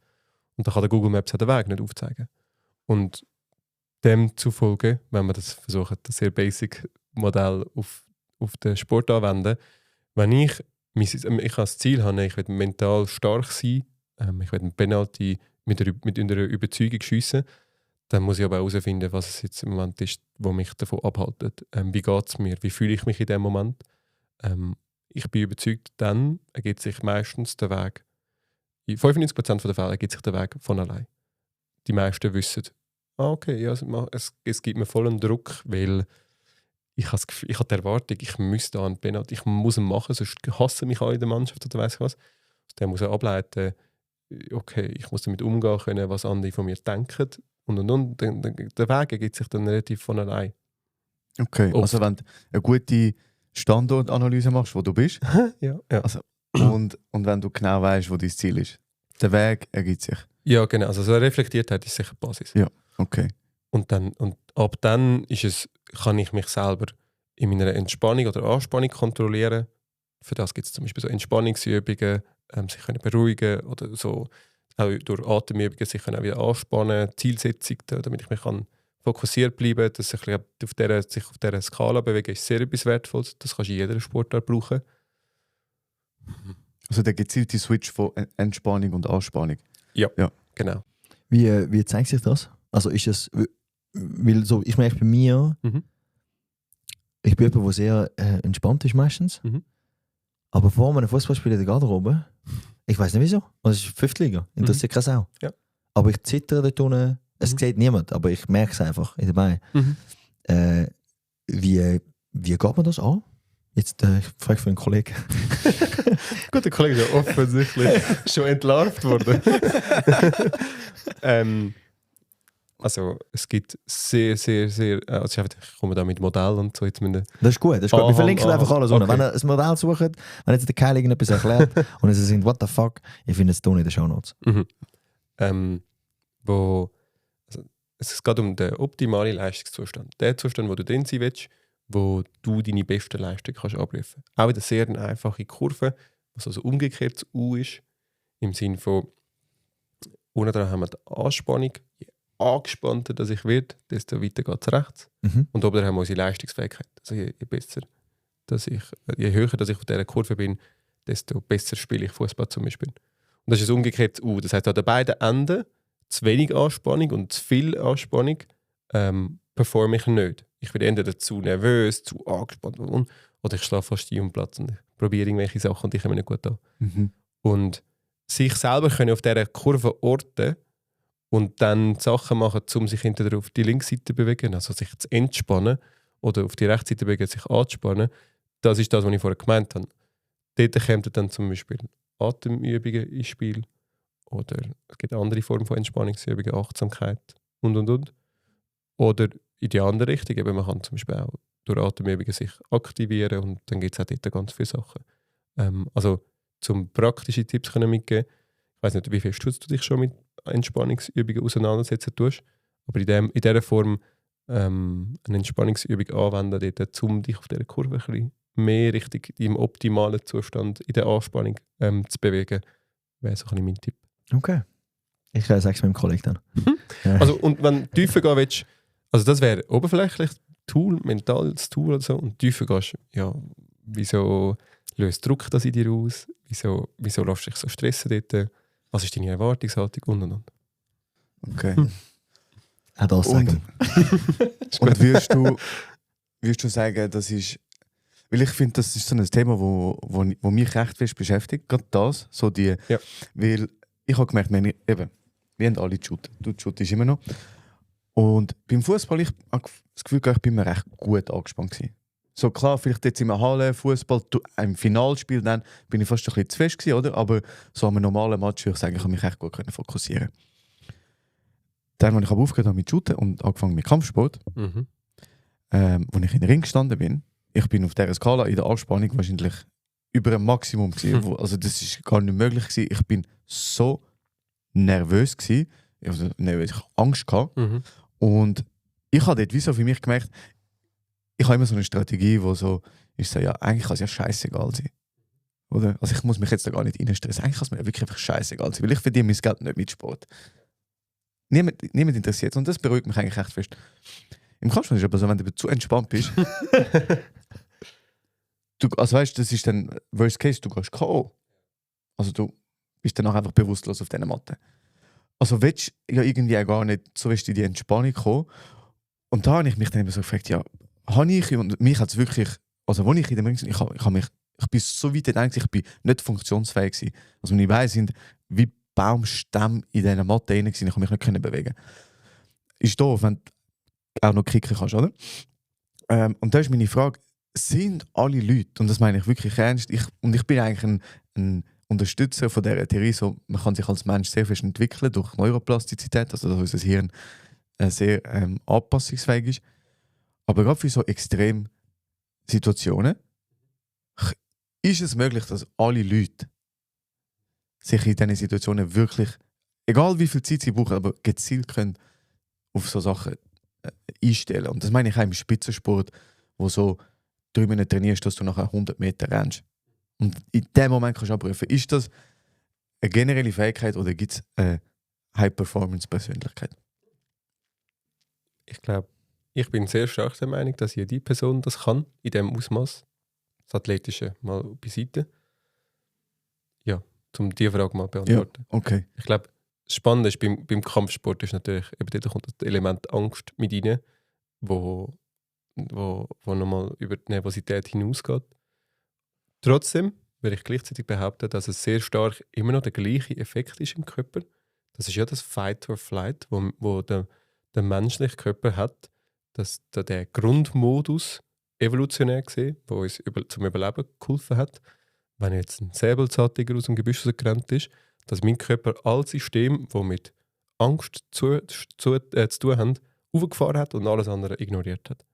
Und dann kann der Google Maps den Weg nicht aufzeigen. Und dem zufolge, wenn man das versucht, das sehr basic Modell auf den Sport anwenden, wenn ich als Ziel habe, ich will mental stark sein, ich will einen Penalty mit einer Überzeugung schiessen, dann muss ich aber auch herausfinden, was es jetzt im Moment ist, was mich davon abhält. Wie geht es mir? Wie fühle ich mich in dem Moment? Ich bin überzeugt, dann ergibt sich meistens der Weg, in 95% der Fälle ergibt sich der Weg von allein. Die meisten wissen, okay, ja, es gibt mir vollen Druck, weil ich habe die Erwartung, ich müsste da einen Penalty, ich muss ihn machen, sonst hassen mich alle in der Mannschaft oder weiss ich was. Der muss er ableiten, okay, ich muss damit umgehen können, was andere von mir denken. Und. Der Weg ergibt sich dann relativ von allein. Okay, also wenn du eine gute Standortanalyse machst, wo du bist, ja. Also, und wenn du genau weißt, wo dein Ziel ist, der Weg ergibt sich. Ja, genau. Also so eine Reflektiertheit ist sicher die Basis. Ja, okay. Und ab dann kann ich mich selber in meiner Entspannung oder Anspannung kontrollieren. Für das gibt es zum Beispiel so Entspannungsübungen, sich können beruhigen oder so. Auch durch Atemübungen sich können auch wieder anspannen, Zielsetzung, damit ich mich fokussiert bleiben kann, dass sich auf dieser Skala bewegen, ist sehr etwas Wertvolles. Das kannst du in jeder Sportart brauchen. Also der gezielte Switch von Entspannung und Anspannung. Ja. Genau. Wie zeigt sich das? Also ist es, weil so, ich merke bei mir, ich bin jemand, der sehr entspannt ist meistens. Aber vor einem Fußballspiel in der Garderobe, ich weiß nicht wieso, also es ist 5. Liga, interessiert keine Sau. Ja. Aber ich zittere dort unten, es sieht niemand, aber ich merke es einfach in dabei. Wie geht man das an? Jetzt ich frage für einen Kollegen. Gut, der Kollege ist ja offensichtlich schon entlarvt worden. Also es gibt sehr, sehr, sehr... Also ich komme da mit Modell und so. Jetzt das ist gut, Wir verlinken einfach alles unten. Okay. Wenn ihr ein Modell sucht, wenn jetzt der Keil irgendetwas erklärt und es sind what the fuck, ich finde es in den Shownotes. Es geht um den optimalen Leistungszustand. Der Zustand, wo du drin sein willst, wo du deine besten Leistungen kannst abrufen. Auch wieder sehr eine einfache Kurve, was also umgekehrt zu U ist, im Sinne von unten dran haben wir die Anspannung. Je angespannter dass ich werde, desto weiter geht es rechts. Und oben dran haben wir unsere Leistungsfähigkeit. Also je höher dass ich auf dieser Kurve bin, desto besser spiele ich Fußball zum Beispiel. Und das ist das umgekehrt U. Das heisst, an den beiden Enden zu wenig Anspannung und zu viel Anspannung performe ich nicht. Ich werde entweder zu nervös, zu angespannt oder ich schlafe fast ein am Platz und probiere irgendwelche Sachen und ich komme nicht gut an. Und sich selber können auf dieser Kurve orten und dann Sachen machen, um sich entweder auf die Linksseite zu bewegen, also sich zu entspannen, oder auf die Rechtsseite zu bewegen, sich anzuspannen, das ist das, was ich vorher gemeint habe. Dort kommen dann zum Beispiel Atemübungen ins Spiel oder es gibt andere Formen von Entspannungsübungen, Achtsamkeit und. Oder in die andere Richtung, eben man kann zum Beispiel auch durch Atemübungen sich aktivieren und dann gibt es auch dort ganz viele Sachen. Also zum praktische Tipps können mitgeben. Ich weiß nicht, wie fest du dich schon mit Entspannungsübungen auseinandersetzen tust, aber in dieser Form eine Entspannungsübung anwenden, dort, um dich auf dieser Kurve ein bisschen mehr richtig im optimalen Zustand in der Anspannung zu bewegen, wäre so ein bisschen mein Tipp. Okay. Ich sage es meinem Kollegen dann. Also, und wenn du tiefer gehen willst, also das wäre oberflächlich Tool, mentales Tool oder so, und tiefer gehst, ja, wieso löst Druck das in dir aus? Wieso lässt du dich so stressen dort? Was ist deine Erwartungshaltung und. Okay. Auch das sagen. Und würdest du sagen, das ist... Weil ich finde, das ist so ein Thema, wo mich recht fest beschäftigt. Gerade das, so die... Ja. Weil ich habe gemerkt, wir haben alle geshootet. Du shootest immer noch. Und beim Fußball, ich habe das Gefühl, ich bin mir recht gut angespannt gewesen. So klar, vielleicht jetzt in einer Halle, Fußball, im Finalspiel, dann bin ich fast ein bisschen zu fest gewesen, oder? Aber so an einem normalen Match würde ich sagen, ich habe mich echt gut fokussieren. Dann, als ich aufgehört habe mit Shooten und angefangen mit Kampfsport, als ich in den Ring gestanden bin, ich bin auf dieser Skala in der Anspannung wahrscheinlich über ein Maximum gewesen. Also das ist gar nicht möglich gewesen. Ich bin so nervös gewesen. Also nervös, ich hatte Angst gehabt. Und ich habe dort wie so für mich gemerkt, ich habe immer so eine Strategie, wo so ist so, ja, eigentlich kann es ja scheißegal sein. Oder? Also ich muss mich jetzt da gar nicht reinstressen. Eigentlich kann es mir wirklich einfach scheißegal sein, weil ich verdiene mein Geld nicht mit Sport. Niemand interessiert es und das beruhigt mich eigentlich recht fest. Im Kampfsport ist aber so, wenn du zu entspannt bist, also weißt du, das ist dann Worst Case, du gehst K.O. Also du bist danach einfach bewusstlos auf dieser Matte. Also willst du ja irgendwie auch gar nicht so in die Entspannung kommen. Und da habe ich mich dann eben so gefragt, ja, habe ich, und mich hat es wirklich, also wo ich in dem Ring war, ich bin so weit gedacht, ich bin nicht funktionsfähig gewesen. Also meine Beine sind wie Baumstämme in dieser Matte rein gewesen, ich konnte mich nicht bewegen. Ist doof, wenn du auch noch kicken kannst, oder? Und da ist meine Frage, sind alle Leute, und das meine ich wirklich ernst, ich bin eigentlich ein Unterstützer von dieser Theorie, so, man kann sich als Mensch sehr fest entwickeln durch Neuroplastizität, also dass unser Hirn sehr anpassungsfähig ist. Aber gerade für so extreme Situationen ist es möglich, dass alle Leute sich in diesen Situationen wirklich, egal wie viel Zeit sie brauchen, aber gezielt können auf so Sachen einstellen. Und das meine ich auch im Spitzensport, wo so 3 Minuten trainierst, dass du nachher 100 Meter rennst. Und in dem Moment kannst du abprüfen, ist das eine generelle Fähigkeit oder gibt es eine High-Performance-Persönlichkeit? Ich glaube, ich bin sehr stark der Meinung, dass jede Person das kann, in diesem Ausmaß. Das Athletische mal beiseite. Ja, um diese Frage mal zu beantworten. Ja, okay. Ich glaube, das Spannende ist, beim Kampfsport ist natürlich, eben dort kommt das Element Angst mit rein, wo nochmal über die Nervosität hinausgeht. Trotzdem würde ich gleichzeitig behaupten, dass es sehr stark immer noch der gleiche Effekt ist im Körper. Das ist ja das Fight or Flight, wo der menschliche Körper hat, dass der Grundmodus evolutionär gesehen, der uns zum Überleben geholfen hat. Wenn jetzt ein Säbelzahntiger aus dem Gebüsch gerannt ist, dass mein Körper alle Systeme, die mit Angst zu tun haben, aufgefahren hat und alles andere ignoriert hat.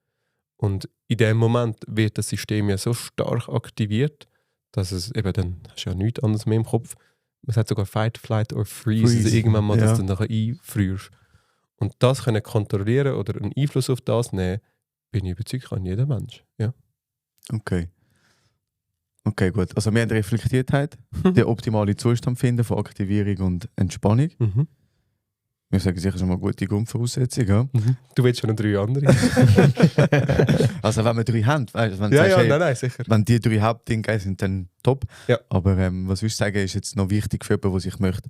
Und in dem Moment wird das System ja so stark aktiviert, dass es eben dann, hast du ja nichts anderes mehr im Kopf, man sagt sogar Fight, Flight or Freeze, also irgendwann mal, dass du dann nachher einfrierst. Und das können kontrollieren oder einen Einfluss auf das nehmen, bin ich überzeugt, kann jeder Mensch. Ja. Okay. Okay, gut. Also wir haben Reflektiertheit, den optimalen Zustand finden von Aktivierung und Entspannung. Wir sagen sicher schon mal gute Grundvoraussetzungen. Ja? Du willst schon noch 3 andere. Also wenn wir 3 haben, weißt, wenn, nein, sicher. Wenn die 3 Hauptdinge sind, dann top. Ja. Aber was würdest du sagen, ist jetzt noch wichtig für jemanden, der sich möchte,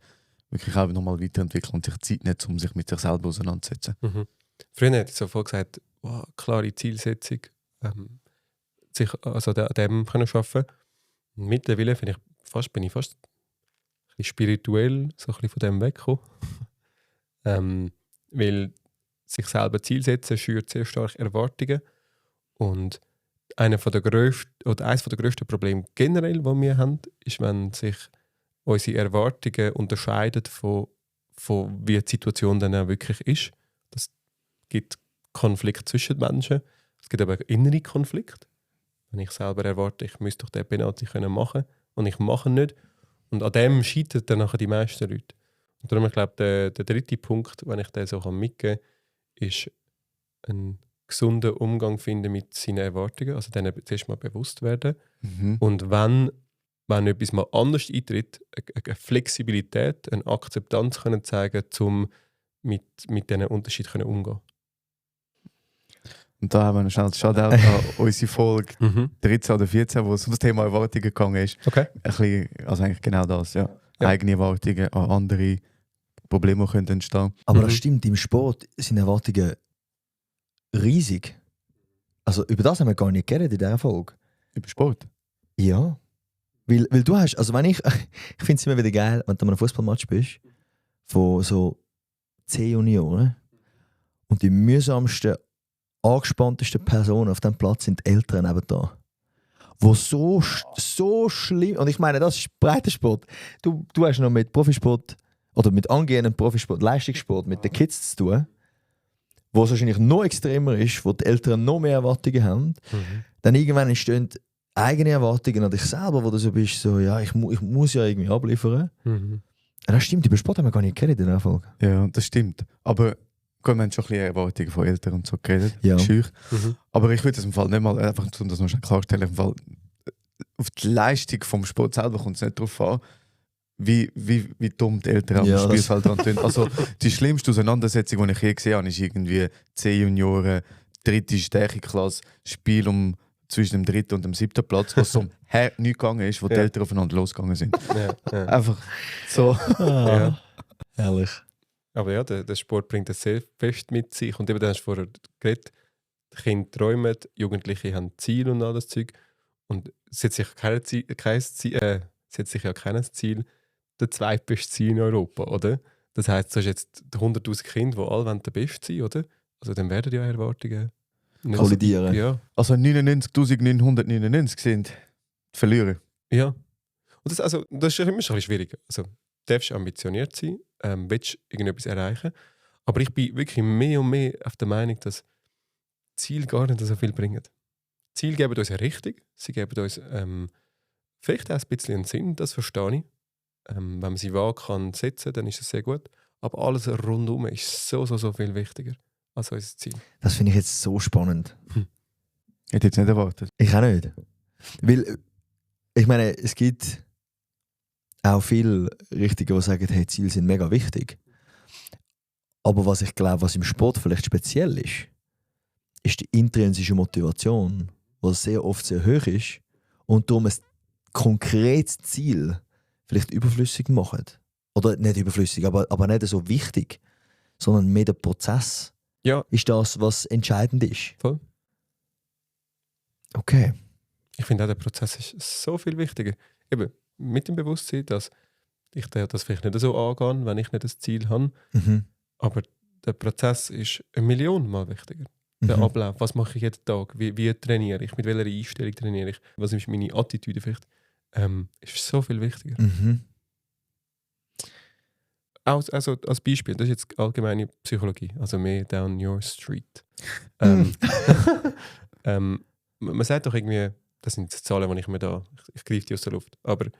wirklich auch nochmal weiterentwickeln und sich Zeit nicht, um sich mit sich selber auseinanderzusetzen? Früher hätte ich so voll gesagt, wow, klare Zielsetzung, sich also an dem können arbeiten. Mittlerweile bin ich fast ein bisschen spirituell so ein bisschen von dem weggekommen. Weil sich selber Ziel setzen schürt sehr stark Erwartungen. Und eines der grössten Probleme generell, die wir haben, ist, wenn sich unsere Erwartungen unterscheiden von wie die Situation dann auch wirklich ist. Das gibt Konflikt zwischen Menschen. Es gibt aber innere Konflikte. Wenn ich selber erwarte, ich müsste doch den Penalty machen können und ich mache ihn nicht. Und an dem scheitern dann nachher die meisten Leute. Und darum, ich glaube, der dritte Punkt, wenn ich den so mitgeben kann, ist einen gesunden Umgang finden mit seinen Erwartungen. Also denen zuerst mal bewusst werden. Und wenn etwas mal anders eintritt, eine Flexibilität, eine Akzeptanz können zeigen, um mit diesen Unterschieden umgehen. Und da haben wir noch schnell Shoutout an unsere Folge 13 oder 14, wo es um das Thema Erwartungen gegangen ist. Okay. Ein bisschen, also eigentlich genau das, ja. Ja. Eigene Erwartungen an andere Probleme können entstehen. Aber das stimmt, im Sport sind Erwartungen riesig. Also über das haben wir gar nicht geredet in dieser Folge. Über Sport? Ja. Weil du hast, also wenn ich finde es immer wieder geil, wenn du an einem Fußballmatch bist, von so 10 Junioren und die mühsamsten, angespanntesten Personen auf dem Platz sind die Eltern nebenan. Wo so schlimm, und ich meine, das ist Breitensport. Du hast noch mit Profisport oder mit angehendem Profisport, Leistungssport mit den Kids zu tun, wo es wahrscheinlich noch extremer ist, wo die Eltern noch mehr Erwartungen haben. Dann irgendwann entstehen eigene Erwartungen an dich selber, wo du so bist, so, ja, ich muss ja irgendwie abliefern. Das stimmt, über Sport haben wir gar nicht geredet in der Folge. Ja, das stimmt. Aber gut, wir haben schon ein bisschen Erwartungen von Eltern und so geredet. Ja. Aber ich würde das im Fall nicht mal, einfach um das noch schnell klarstellen, im Fall auf die Leistung vom Sport selber kommt es nicht darauf an, wie dumm die Eltern am Spielfeld dran tun. Also die schlimmste Auseinandersetzung, die ich je gesehen habe, ist irgendwie 10 Junioren, 3. Stärkeklasse, Spiel zwischen dem 3. und dem 7. Platz, was so um nichts gegangen ist, wo die Eltern aufeinander losgegangen sind. Ja. Einfach so. Ja. Herrlich. Aber ja, der Sport bringt das sehr fest mit sich. Und eben, da hast du vorher geredet, die Kinder träumen, Jugendliche haben Ziele und all das Zeug. Und es setzt sich ja kein Ziel, der zweitbeste Ziel in Europa, oder? Das heisst, du hast jetzt 100'000 Kinder, die alle der Beste sein, oder? Also dann werden ja Erwartungen nicht kollidieren. Ja. Also 99'999 sind die Verlierer. Ja. Und das ist immer schon ein bisschen schwierig. Also, du darfst ambitioniert sein, willst irgendetwas erreichen. Aber ich bin wirklich mehr und mehr auf der Meinung, dass Ziele gar nicht so viel bringen. Ziele geben uns eine Richtung, sie geben uns vielleicht auch ein bisschen einen Sinn, das verstehe ich. Wenn man sie wahr kann setzen, dann ist es sehr gut. Aber alles rundum ist so viel wichtiger als unser Ziel. Das finde ich jetzt so spannend. Hätte jetzt nicht erwartet. Ich auch nicht. Weil, ich meine, es gibt auch viele Richtige, die sagen, hey, Ziele sind mega wichtig. Aber was ich glaube, was im Sport vielleicht speziell ist die intrinsische Motivation, die sehr oft sehr hoch ist und darum ein konkretes Ziel vielleicht überflüssig macht. Oder nicht überflüssig, aber nicht so wichtig, sondern mehr der Prozess ist das, was entscheidend ist. Voll. Okay. Ich finde auch, der Prozess ist so viel wichtiger. Eben mit dem Bewusstsein, dass ich das vielleicht nicht so angehe, wenn ich nicht das Ziel habe. Aber der Prozess ist 1.000.000 Mal wichtiger. Der Ablauf, was mache ich jeden Tag, wie trainiere ich, mit welcher Einstellung trainiere ich, was ist meine Attitüde vielleicht, ist so viel wichtiger. Also als Beispiel, das ist jetzt allgemeine Psychologie, also mehr down your street. Man sagt doch irgendwie, das sind Zahlen, die ich greife die aus der Luft, aber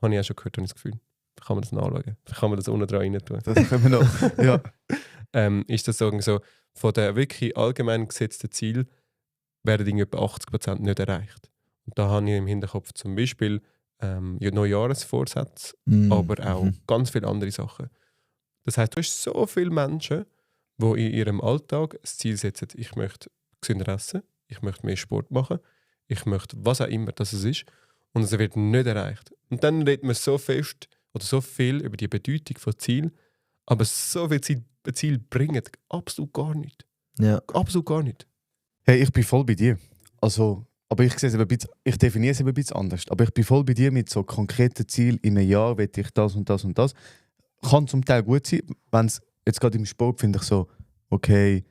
habe ich auch schon gehört, habe ich das Gefühl. Kann man das nachschauen? Kann man das unten dran rein tun? Das können wir noch. Ja. Ist das so, von den wirklich allgemein gesetzten Zielen werden etwa 80% nicht erreicht. Und da habe ich im Hinterkopf zum Beispiel Neujahresvorsätze, aber auch ganz viele andere Sachen. Das heisst, du hast so viele Menschen, die in ihrem Alltag das Ziel setzen, ich möchte gesünder essen, ich möchte mehr Sport machen, ich möchte was auch immer das ist, und es wird nicht erreicht. Und dann redet man so fest oder so viel über die Bedeutung von Ziel, aber so viele Ziele bringen absolut gar nicht. Ja. Absolut gar nicht. Hey, ich bin voll bei dir. Also, aber ich sehe es ein bisschen, ich definiere es ein bisschen anders. Aber ich bin voll bei dir mit so konkreten Zielen. In einem Jahr will ich das und das und das. Kann zum Teil gut sein. Wenn es jetzt gerade im Sport finde ich so, okay,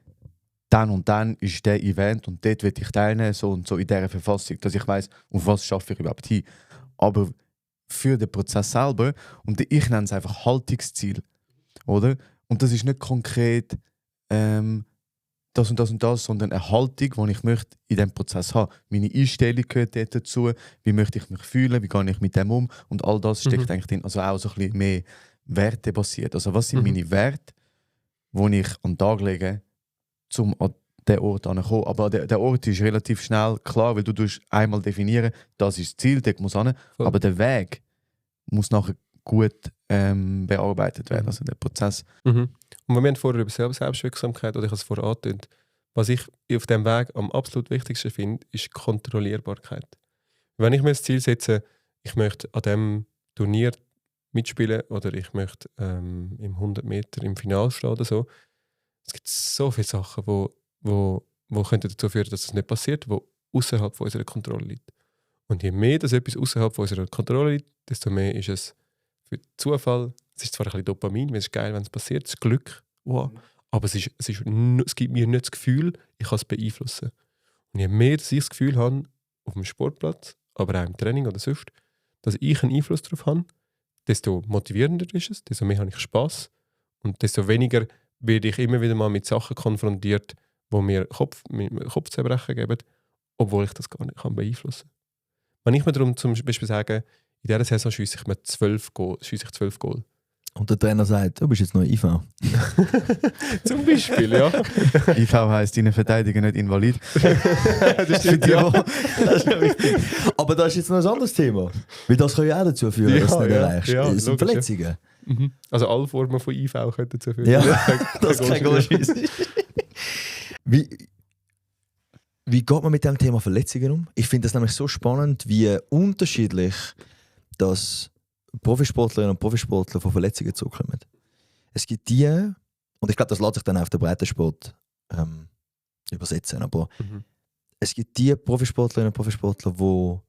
dann und dann ist der Event und dort will ich teilnehmen, so und so in dieser Verfassung, dass ich weiss, auf was schaffe ich überhaupt hin. Aber für den Prozess selber, und ich nenne es einfach Haltungsziel, oder? Und das ist nicht konkret, das und das und das, sondern eine Haltung, die ich möchte in diesem Prozess haben. Meine Einstellung gehört dort dazu, wie möchte ich mich fühlen, wie gehe ich mit dem um und all das steckt eigentlich drin. Also auch so ein bisschen mehr Werte basiert. Also was sind meine Werte, die ich an den Tag lege, um an diesen Ort anzukommen. Aber der Ort ist relativ schnell klar, weil du einmal definieren, das ist das Ziel, dort muss hin. Aber der Weg muss nachher gut bearbeitet werden, also der Prozess. Und wir haben vorher über Selbstwirksamkeit, oder ich habe es vorher angetönt, was ich auf diesem Weg am absolut wichtigsten finde, ist Kontrollierbarkeit. Wenn ich mir das Ziel setze, ich möchte an diesem Turnier mitspielen oder ich möchte im 100 Meter im Finale stehen oder so, es gibt so viele Sachen, wo könnten dazu führen, dass das nicht passiert, wo außerhalb unserer Kontrolle liegt. Und je mehr das etwas außerhalb unserer Kontrolle liegt, desto mehr ist es für Zufall. Es ist zwar ein bisschen Dopamin, weil es ist geil, wenn es passiert, es ist Glück, wow. Aber es gibt mir nicht das Gefühl, ich kann es beeinflussen. Und je mehr dass ich das Gefühl habe, auf dem Sportplatz, aber auch im Training oder sonst, dass ich einen Einfluss darauf habe, desto motivierender ist es, desto mehr habe ich Spass und desto weniger werde ich immer wieder mal mit Sachen konfrontiert, die mir Kopfzerbrechen geben, obwohl ich das gar nicht beeinflussen kann. Wenn ich mir darum zum Beispiel sage, in dieser Saison schiesse ich 12 Goal. Und der Trainer sagt, du bist jetzt noch IV. Zum Beispiel, ja. IV heisst, deine Verteidiger nicht invalid. Das stimmt, ja. Das ist ja wichtig. Aber das ist jetzt noch ein anderes Thema. Weil das kann ja auch dazu führen, dass du nicht erreichst. Ja, das sind logisch, Verletzungen. Ja. Also alle Formen von IV können dazu führen. Ja, das ist kein Goalschuss. Wie geht man mit dem Thema Verletzungen um? Ich finde das nämlich so spannend, wie unterschiedlich das Profisportlerinnen und Profisportler von Verletzungen zurückkommen. Es gibt die, und ich glaube, das lässt sich dann auf den Breitensport übersetzen, aber es gibt die Profisportlerinnen und Profisportler, die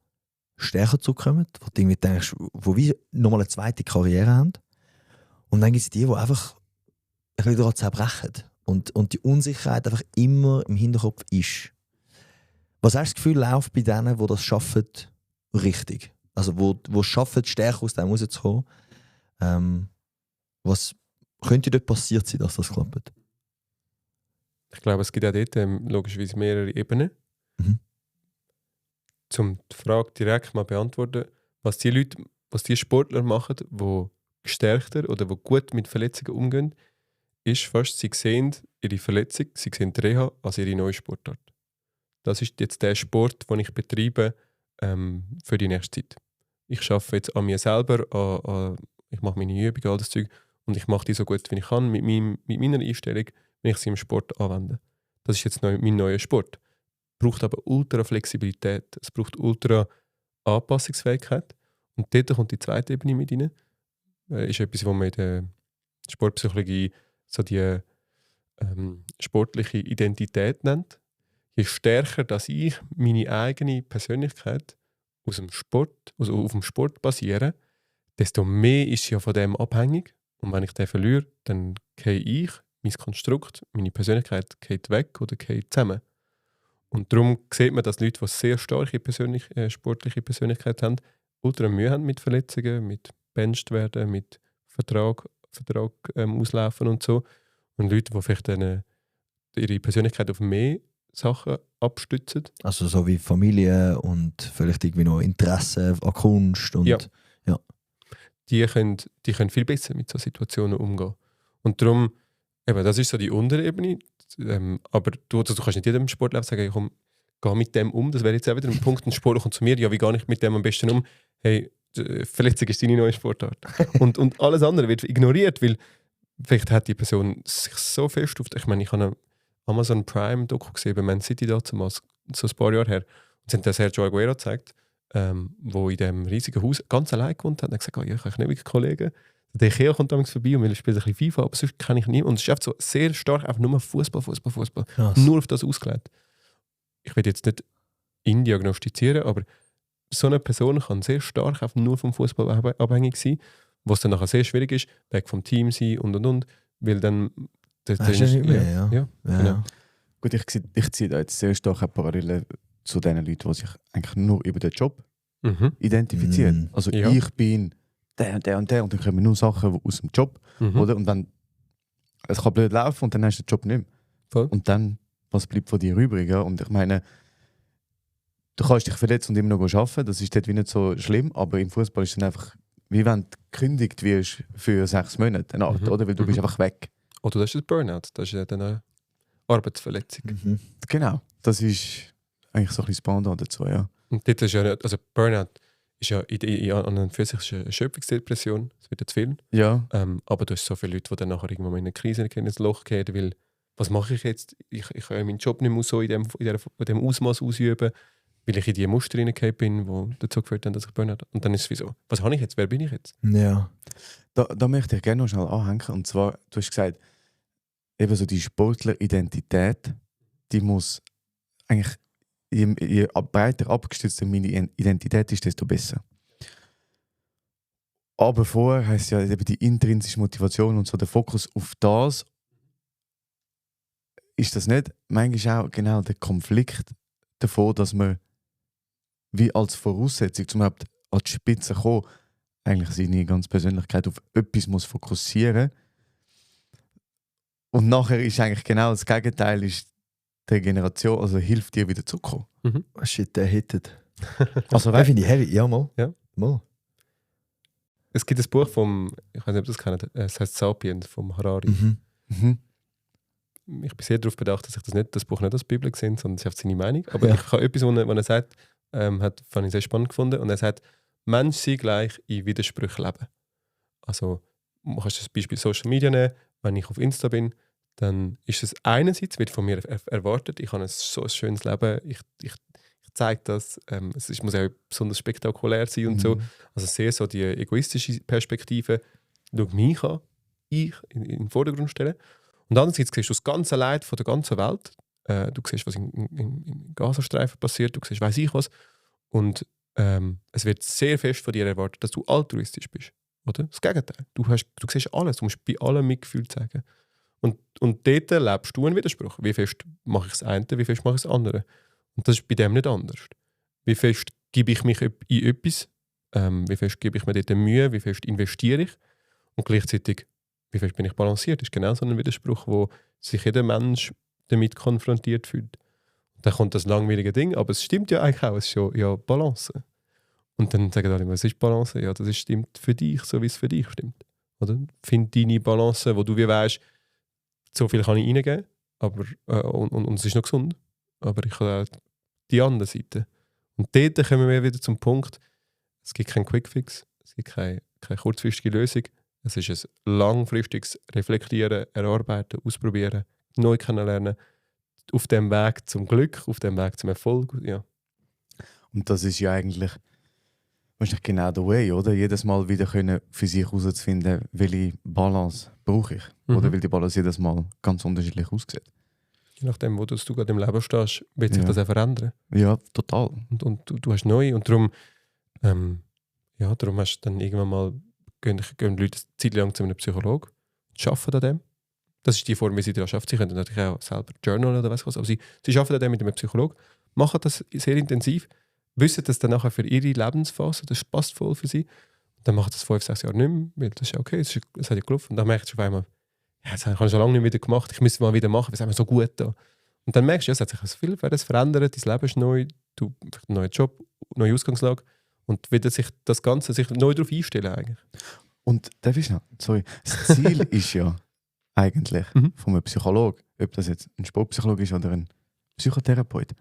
stärker zurückkommen, wo du irgendwie denkst, wo wie nochmal eine zweite Karriere haben. Und dann gibt es die einfach ein bisschen daran zerbrechen. Und die Unsicherheit einfach immer im Hinterkopf ist. Was hast du das Gefühl, läuft bei denen, die das schaffen, richtig? Also wo es schaffen, stärker aus dem rauszukommen. Was könnte dort passiert sein, dass das klappt? Ich glaube, es gibt auch dort logischerweise mehrere Ebenen. Um die Frage direkt mal beantworten, was die Sportler machen, die gestärkter oder die gut mit Verletzungen umgehen, ist fast, sie sehen ihre Verletzung, sie sehen die Reha als ihre neue Sportart. Das ist jetzt der Sport, den ich betreibe für die nächste Zeit. Ich arbeite jetzt an mir selber, ich mache meine Übungen, all das Zeug, und ich mache die so gut, wie ich kann, mit meiner Einstellung, wenn ich sie im Sport anwende. Das ist jetzt mein neuer Sport. Es braucht aber ultra Flexibilität, es braucht ultra Anpassungsfähigkeit. Und dort kommt die zweite Ebene mit rein. Das ist etwas, was man in der Sportpsychologie so die sportliche Identität nennt. Je stärker dass ich meine eigene Persönlichkeit aus dem Sport, also auf dem Sport basiere, desto mehr ist sie ja von dem abhängig. Und wenn ich den verliere, dann gehe ich, mein Konstrukt, meine Persönlichkeit geht weg oder geht zusammen. Und darum sieht man, dass Leute, die sehr starke sportliche Persönlichkeit haben, ultra Mühe haben mit Verletzungen, mit benched werden, mit Vertrag auslaufen und so. Und Leute, die vielleicht ihre Persönlichkeit auf mehr Sachen abstützen. Also so wie Familie und vielleicht irgendwie noch Interesse an Kunst. Und, ja. Ja. Die können viel besser mit solchen Situationen umgehen. Und darum, eben, das ist so die untere Ebene. Aber du kannst nicht jedem Sportler sagen, komm, geh mit dem um. Das wäre jetzt auch wieder ein Punkt, ein Sportler kommt zu mir, ja, wie gehe ich mit dem am besten um? Hey, Verletzung ist deine neue Sportart. und alles andere wird ignoriert, weil vielleicht hat die Person sich so fest auf... Ich meine, ich habe eine Amazon Prime-Doku gesehen bei Man City damals, so ein paar Jahre her. Und sie haben Sergio Aguero gezeigt, wo in diesem riesigen Haus ganz allein gewohnt hat. Und er hat gesagt, ja, ich habe nicht wirklich Kollegen. Der Ikea kommt damals vorbei und will spielen ein bisschen FIFA, aber sonst kenne ich niemanden. Und es ist einfach so sehr stark einfach nur Fußball. Krass. Nur auf das ausgelegt. Ich will jetzt nicht ihn diagnostizieren, aber so eine Person kann sehr stark einfach nur vom Fußball abhängig sein, was dann nachher sehr schwierig ist, weg vom Team sein und, weil dann... Das ist nicht mehr, ja. Genau. Gut, ich ziehe da jetzt sehr starke Parallelen zu den Leuten, die sich eigentlich nur über den Job identifizieren. Also ja. Ich bin der und der und der und dann kommen nur Sachen aus dem Job. Oder? Und dann, es kann blöd laufen und dann hast du den Job nicht mehr. Voll. Und dann was bleibt von dir übrig? Ja? Und ich meine, du kannst dich verletzen und immer noch arbeiten, das ist dort wie nicht so schlimm, aber im Fußball ist es dann einfach, wie wenn du gekündigt wirst für 6 Monate, eine Art, oder? Weil du bist einfach weg. Oder das ist ein Burnout, das ist ja dann eine Arbeitsverletzung. Mhm. Genau, das ist eigentlich so ein bisschen das Pendant dazu, ja. Und dort ist ja nicht, also Burnout ist ja an und für sich eine Erschöpfungsdepression, das wird jetzt viel. Ja, Aber du hast so viele Leute, die dann nachher irgendwann mal in eine Krise gehen, in ein Loch gehen, weil was mache ich jetzt? Ich kann ja meinen Job nicht mehr so in dem Ausmaß ausüben, weil ich in die Muster hineingefallen bin, die dazu geführt haben, dass ich Burnout habe. Und dann ist es wie so, was habe ich jetzt? Wer bin ich jetzt? Ja. da möchte ich gerne noch schnell anhängen. Und zwar, du hast gesagt, eben so die Sportleridentität, die muss eigentlich, je breiter abgestützt meine Identität ist, desto besser. Aber vorher heisst ja eben die intrinsische Motivation und so der Fokus auf das. Ist das nicht manchmal auch genau der Konflikt davon, dass man wie als Voraussetzung, zum überhaupt an die Spitze zu kommen, eigentlich seine ganze Persönlichkeit auf etwas muss fokussieren. Und nachher ist eigentlich genau das Gegenteil, ist der Generation, also hilft dir wieder zurückzukommen. Oh shit, der hittet. Also Den finde ich heavy. Ja, mal. Ja. Mal. Es gibt ein Buch vom, ich weiß nicht, ob ihr das kennt, es heißt Sapiens vom Harari. Mhm. Ich bin sehr darauf bedacht, dass ich das Buch nicht als Bibel sehe, sondern es ist einfach seine Meinung. Aber Ja. ich habe etwas, was er sagt, fand ich sehr spannend gefunden. Und er sagt, Mensch sei gleich in Widersprüchen leben. Also, du kannst das Beispiel Social Media nehmen. Wenn ich auf Insta bin, dann ist es einerseits, wird von mir erwartet, ich habe so ein schönes Leben, ich zeige das, muss auch besonders spektakulär sein und so. Also sehr so die egoistische Perspektive, schau mich an, ich in den Vordergrund stellen. Und andererseits siehst du das ganze Leid von der ganzen Welt. Du siehst, was im Gazastreifen passiert, du siehst, weiss ich was. Und es wird sehr fest von dir erwartet, dass du altruistisch bist. Oder? Das Gegenteil. Du siehst alles, du musst bei allem Mitgefühl zeigen. Und dort lebst du einen Widerspruch. Wie fest mache ich das eine, wie fest mache ich das andere? Und das ist bei dem nicht anders. Wie fest gebe ich mich in etwas, wie fest gebe ich mir dort Mühe, wie fest investiere ich und gleichzeitig, wie fest bin ich balanciert. Das ist genau so ein Widerspruch, wo sich jeder Mensch damit konfrontiert fühlt. Dann kommt das langwierige Ding, aber es stimmt ja eigentlich auch, es ist ja Balance. Und dann sagen alle, was ist Balance? Ja, das stimmt für dich, so wie es für dich stimmt. Oder? Find deine Balance, wo du wie weißt, so viel kann ich reingeben, aber, und es ist noch gesund. Aber ich habe auch die andere Seite. Und dort kommen wir wieder zum Punkt, es gibt keinen Quickfix, es gibt keine kurzfristige Lösung. Es ist ein langfristiges Reflektieren, Erarbeiten, Ausprobieren, neu kennenlernen. Auf dem Weg zum Glück, auf dem Weg zum Erfolg. Ja. Und das ist ja eigentlich wahrscheinlich genau der Way, oder? Jedes Mal wieder können für sich herauszufinden, welche Balance brauche ich. Oder weil die Balance jedes Mal ganz unterschiedlich aussieht. Je nachdem, wo du gerade im Leben stehst, wird sich das auch verändern. Ja, total. Und du hast neu. Und darum hast du dann irgendwann mal, gehen Leute eine Zeit lang zu einem Psychologen und arbeiten an dem. Das ist die Form, wie sie daran arbeiten. Sie können natürlich auch selber Journal oder was, aber sie arbeiten an dem mit einem Psychologen, machen das sehr intensiv, wissen das dann nachher für ihre Lebensphase, das passt voll für sie. Und dann machen das 5-6 Jahre nicht mehr, weil das ist ja okay, es hat ja gelaufen. Und dann merkst du auf einmal, ja, das habe ich schon lange nicht wieder gemacht, ich müsste es mal wieder machen, es ist mir so gut da. Und dann merkst du, ja, es hat sich viel verändert, dein Leben ist neu, du hast einen neuen Job, neue Ausgangslage und wieder sich das Ganze sich neu darauf einstellen eigentlich. Und darf ich noch? Sorry. Das Ziel ist ja eigentlich von einem Psychologen, ob das jetzt ein Sportpsychologe ist oder ein Psychotherapeut,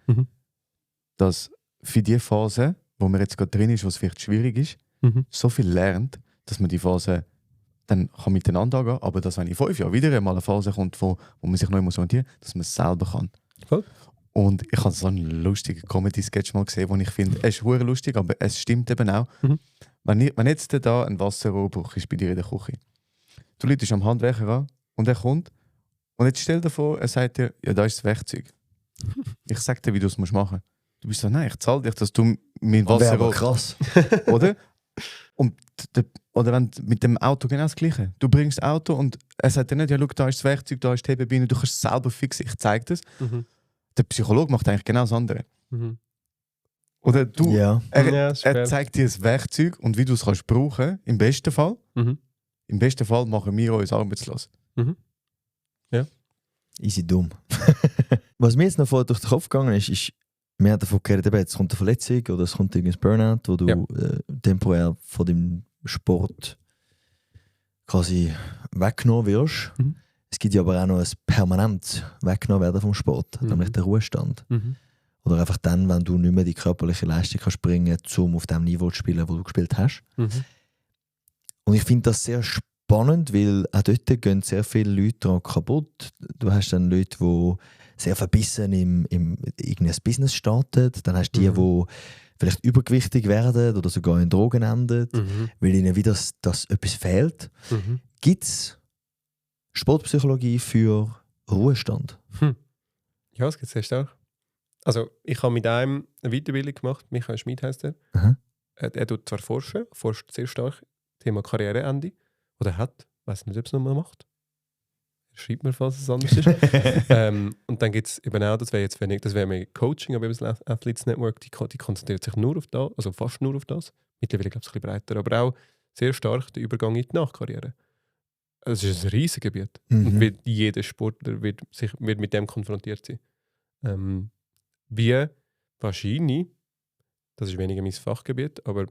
dass für die Phase, wo man jetzt gerade drin ist, was vielleicht schwierig ist, so viel lernt, dass man die Phase dann kann miteinander angehen, aber dass wenn in 5 Jahren wieder einmal eine Phase kommt, wo man sich neu orientieren muss, dass man es selber kann. Voll. Und ich habe so einen lustigen Comedy-Sketch mal gesehen, wo ich finde, es ist hure lustig, aber es stimmt eben auch. Wenn jetzt da ein Wasserrohrbruch ist bei dir in der Küche, du läutest am Handwerker an und er kommt und jetzt stell dir vor, er sagt dir, ja, da ist das Werkzeug. Ich sag dir, wie du es machen musst. Du bist so, nein, ich zahle dich, dass du mein Wäre aber Wasserrohr... krass. Oder? Oder wenn mit dem Auto genau das Gleiche. Du bringst das Auto und er sagt dir nicht, ja, schau, da ist das Werkzeug, da ist die Hebebühne, du kannst es selber fixen, ich zeige das. Der Psychologe macht eigentlich genau das andere. Oder du, Ja. er zeigt dir das Werkzeug und wie du es kannst brauchen, im besten Fall. Im besten Fall machen wir uns arbeitslos. Easy dumm. Was mir jetzt noch vorher durch den Kopf gegangen ist, wir haben davon gehört, es kommt eine Verletzung oder es kommt irgendein Burnout, wo du temporär von dem Sport quasi weggenommen wirst. Mhm. Es gibt ja aber auch noch ein permanent weggenommen werden vom Sport, nämlich der Ruhestand. Mhm. Oder einfach dann, wenn du nicht mehr die körperliche Leistung kannst bringen, um auf dem Niveau zu spielen, wo du gespielt hast. Mhm. Und ich finde das sehr spannend, weil auch dort gehen sehr viele Leute daran kaputt. Du hast dann Leute, die sehr verbissen im irgendein Business starten. Dann hast du die, die vielleicht übergewichtig werden oder sogar in Drogen enden, weil ihnen wieder das etwas fehlt. Mhm. Gibt es Sportpsychologie für Ruhestand? Ja, es gibt sehr stark. Also ich habe mit einem eine Weiterbildung gemacht, Michael Schmid heisst er. Aha. Er tut zwar forscht sehr stark, Thema Karriereende. Oder hat, ich weiß nicht, ob es noch mal macht. Schreibt mir, falls es anders ist. Und dann gibt es eben auch, das wäre mehr Coaching, aber eben das Athletes Network, die konzentriert sich nur auf das, also fast nur auf das. Mittlerweile glaube ich ein bisschen breiter, aber auch sehr stark der Übergang in die Nachkarriere. Es ist ein riesiges Gebiet. Und jeder Sportler wird mit dem konfrontiert sein. Wie wahrscheinlich, das ist weniger mein Fachgebiet, aber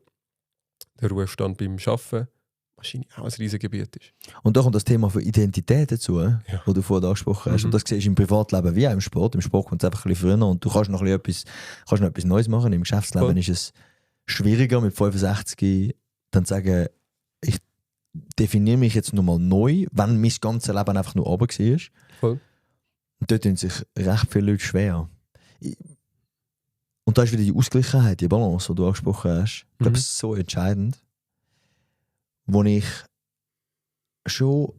der Ruhestand beim Arbeiten wahrscheinlich auch ein riesiges Gebiet ist. Und da kommt das Thema von Identität dazu, wo du vorhin angesprochen hast. Und das siehst du im Privatleben wie auch im Sport. Im Sport kommt es einfach ein bisschen früher und du kannst noch etwas Neues machen. Im Geschäftsleben ist es schwieriger, mit 65 dann zu sagen, ich definiere mich jetzt nochmal neu, wenn mein ganzes Leben einfach nur runter war. Voll. Und dort tun sich recht viele Leute schwer. Und da ist wieder die Ausgleichheit, die Balance, die du angesprochen hast. Ich glaube, das ist so entscheidend. Wo ich schon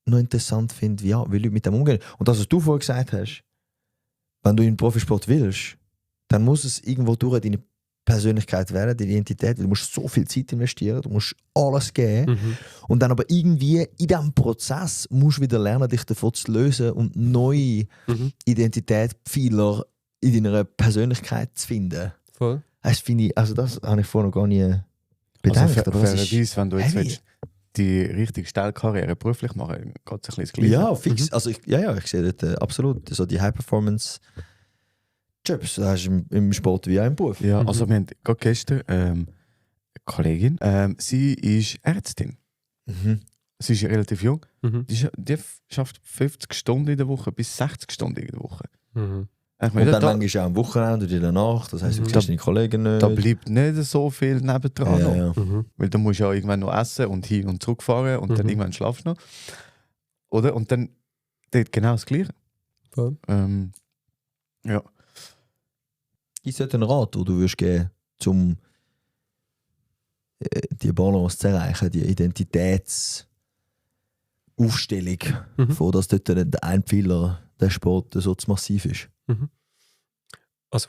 noch interessant finde, wie Leute mit dem umgehen. Und das, was du vorhin gesagt hast, wenn du in den Profisport willst, dann muss es irgendwo durch deine Persönlichkeit werden, deine Identität. Du musst so viel Zeit investieren, du musst alles geben. Und dann aber irgendwie in diesem Prozess musst du wieder lernen, dich davon zu lösen und neue Identitätspfeiler in deiner Persönlichkeit zu finden. Voll. Das finde ich, also das habe ich vorher noch gar nie bedenkt. Also fairerweise, wenn du jetzt willst, die richtig steile Karriere beruflich machen, geht es ein bisschen das Gleiche. Ja, fix. Also ich sehe dort absolut so die High-Performance-Jobs. Das hast du im Sport wie auch im Beruf. Ja, also wir haben gerade gestern eine Kollegin, sie ist Ärztin. Sie ist relativ jung. Die schafft 50 Stunden in der Woche bis 60 Stunden in der Woche. Und dann manchmal auch am Wochenende oder in der Nacht. Das heisst, du siehst deine Kollegen nicht. Da bleibt nicht so viel nebendran. Ja. Weil du musst ja irgendwann noch essen und hin und zurück fahren und dann irgendwann schlafst du noch. Oder? Und dann genau das Gleiche. Voll. Ja. Ist das ein Rat, den du würdest geben, um die Balance zu erreichen, die Identitätsaufstellung, von dass dort der Einpfeiler der Sport so zu massiv ist? Also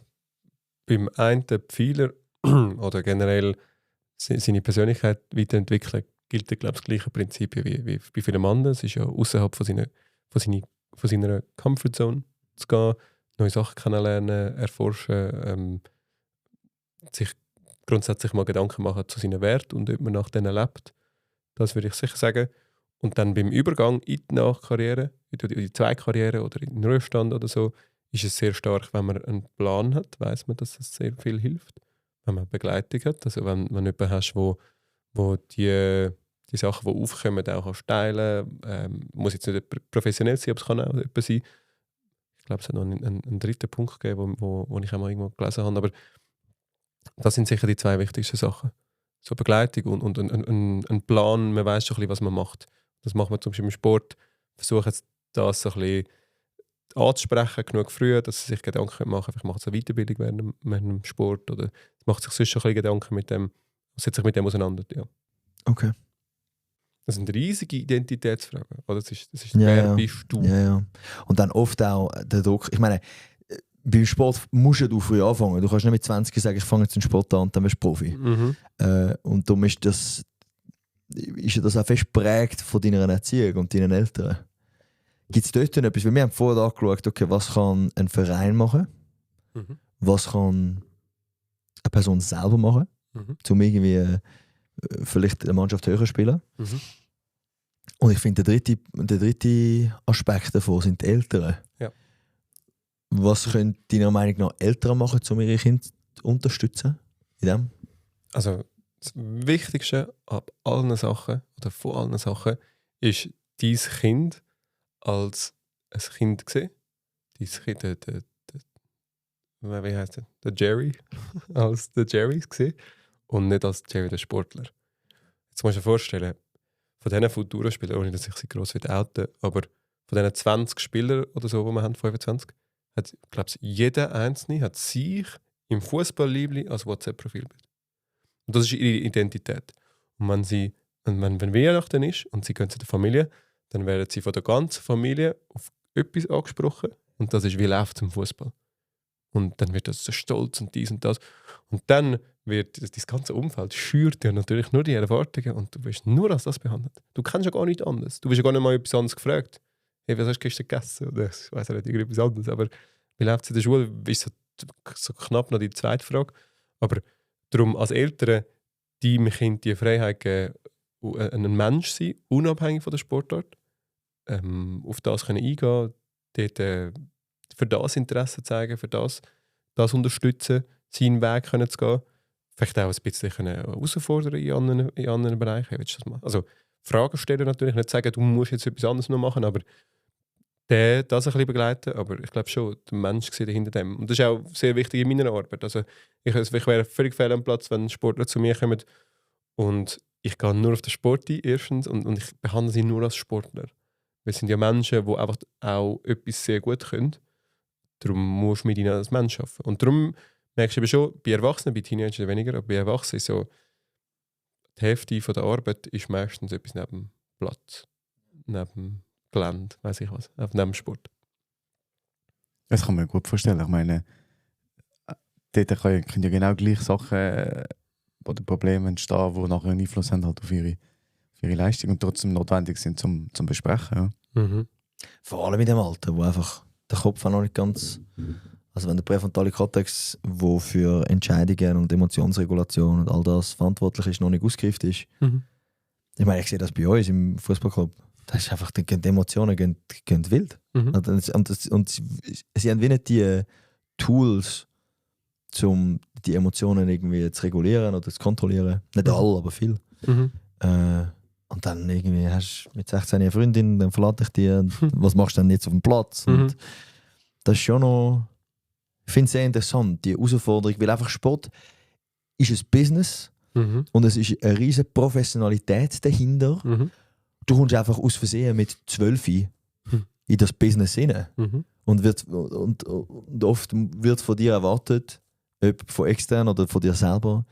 beim einen Pfeiler oder generell seine Persönlichkeit weiterentwickeln, gilt, glaube ich, das gleiche Prinzip wie bei vielen anderen. Es ist ja außerhalb von seiner Comfortzone zu gehen, neue Sachen kennenlernen, erforschen, sich grundsätzlich mal Gedanken machen zu seinen Werten und ob man nach denen lebt. Das würde ich sicher sagen. Und dann beim Übergang in die Nachkarriere, in die Zweitkarriere oder in den Ruhestand oder so, ist es sehr stark, wenn man einen Plan hat, weiss man, dass es sehr viel hilft. Wenn man Begleitung hat, also wenn man jemanden hast, wo die Sachen, die aufkommen, auch teilen kann. Muss jetzt nicht professionell sein, aber es kann auch jemand sein. Ich glaube, es hat noch einen dritten Punkt gegeben, wo ich einmal irgendwo gelesen habe. Aber das sind sicher die zwei wichtigsten Sachen. So Begleitung und ein Plan, man weiss schon ein bisschen, was man macht. Das macht man zum Beispiel im Sport. Versuchen das so ein bisschen anzusprechen, genug früh, dass sie sich Gedanken machen. Vielleicht macht es eine Weiterbildung während dem Sport oder macht sich sonst schon ein bisschen Gedanken mit dem, setzt sich mit dem auseinander. Ja. Okay. Das sind riesige Identitätsfragen. Oder? Das ist wer bist du? Ja. Und dann oft auch der Druck. Ich meine, beim Sport musst du früh anfangen. Du kannst nicht mit 20 sagen, ich fange jetzt einen Sport an und dann bist du Profi. Und darum ist das auch fest geprägt von deiner Erziehung und deinen Eltern. Gibt es dort etwas? Weil wir haben vorher angeschaut, okay, was kann ein Verein machen? Was kann eine Person selber machen? Um irgendwie vielleicht eine Mannschaft höher zu spielen. Und ich finde, der dritte Aspekt davon sind die Eltern. Ja. Was können deiner Meinung nach Eltern machen, um ihre Kinder zu unterstützen? In dem? Also das Wichtigste ab allen Sachen oder von allen Sachen ist dein Kind als ein Kind sehen. Dein Kind, wie heißt der Jerry, als der Jerry gesehen und nicht als Jerry der Sportler. Jetzt musst du dir vorstellen, von diesen Futura-Spielern, ohne dass ich sie gross outen, aber von diesen 20 Spielern oder so, die wir haben, 25, hat, glaube ich, jeder Einzelne hat sich im Fußball-Liebli als WhatsApp-Profilbild. Und das ist ihre Identität. Und wenn Weihnachten ist und sie gehen zu der Familie, dann werden sie von der ganzen Familie auf etwas angesprochen. Und das ist, wie läuft es im Fußball. Und dann wird das so stolz und dies und das. Und dann wird das ganze Umfeld schürt dir natürlich nur die Erwartungen und du wirst nur als das behandelt. Du kennst ja gar nichts anderes. Du wirst ja gar nicht mal etwas anderes gefragt. Hey, was hast du gestern gegessen? Oder ich weiß nicht, irgendetwas anderes. Aber wie läuft es in der Schule? Ist so knapp noch die zweite Frage. Aber darum als Eltern, die dem Kind die Freiheit geben, ein Mensch sein, unabhängig von der Sportart, auf das können eingehen, dort, für das Interesse zeigen, für das unterstützen, seinen Weg können zu gehen. Vielleicht auch ein bisschen herausfordern in anderen Bereichen. Willst du das machen? Also Fragen stellen natürlich, nicht sagen, du musst jetzt etwas anderes noch machen, aber das ein bisschen begleiten. Aber ich glaube schon, der Mensch sieht hinter dem. Und das ist auch sehr wichtig in meiner Arbeit. Also ich wäre völlig fehl am Platz, wenn Sportler zu mir kommen und ich gehe nur auf den Sport ein, erstens, und ich behandle sie nur als Sportler. Wir sind ja Menschen, die einfach auch etwas sehr gut können. Darum musst du mit ihnen als Mensch arbeiten. Und darum merkst du eben schon, bei Erwachsenen, bei Teenagern weniger, aber bei Erwachsenen so, die Hälfte von der Arbeit ist meistens etwas neben dem Platz, neben dem Gelände, weiss ich was, neben dem Sport. Das kann man mir gut vorstellen. Ich meine, dort können ja genau gleich Sachen oder Probleme entstehen, die nachher einen Einfluss haben halt auf ihre Leistung und trotzdem notwendig sind zum Besprechen. Ja. Mhm. Vor allem in dem Alter, wo einfach der Kopf auch noch nicht ganz... Also wenn der präfrontale Kortex, der für Entscheidungen und Emotionsregulation und all das verantwortlich ist, noch nicht ausgereift ist. Mhm. Ich meine, ich sehe das bei uns im Fußballclub. Das ist einfach, die Emotionen gehen wild. Mhm. Und sie haben wie nicht die Tools, um die Emotionen irgendwie zu regulieren oder zu kontrollieren. Nicht alle, aber viel. Mhm. Und dann irgendwie hast du mit 16 eine Freundin, dann verlate ich die. Was machst du denn jetzt auf dem Platz? Mhm. Und das ist schon noch... Ich finde es sehr interessant, die Herausforderung, weil einfach Sport ist ein Business und es ist eine riesige Professionalität dahinter. Mhm. Du kommst einfach aus Versehen mit 12 in das Business hinein. Mhm. Und oft wird von dir erwartet, ob von extern oder von dir selber,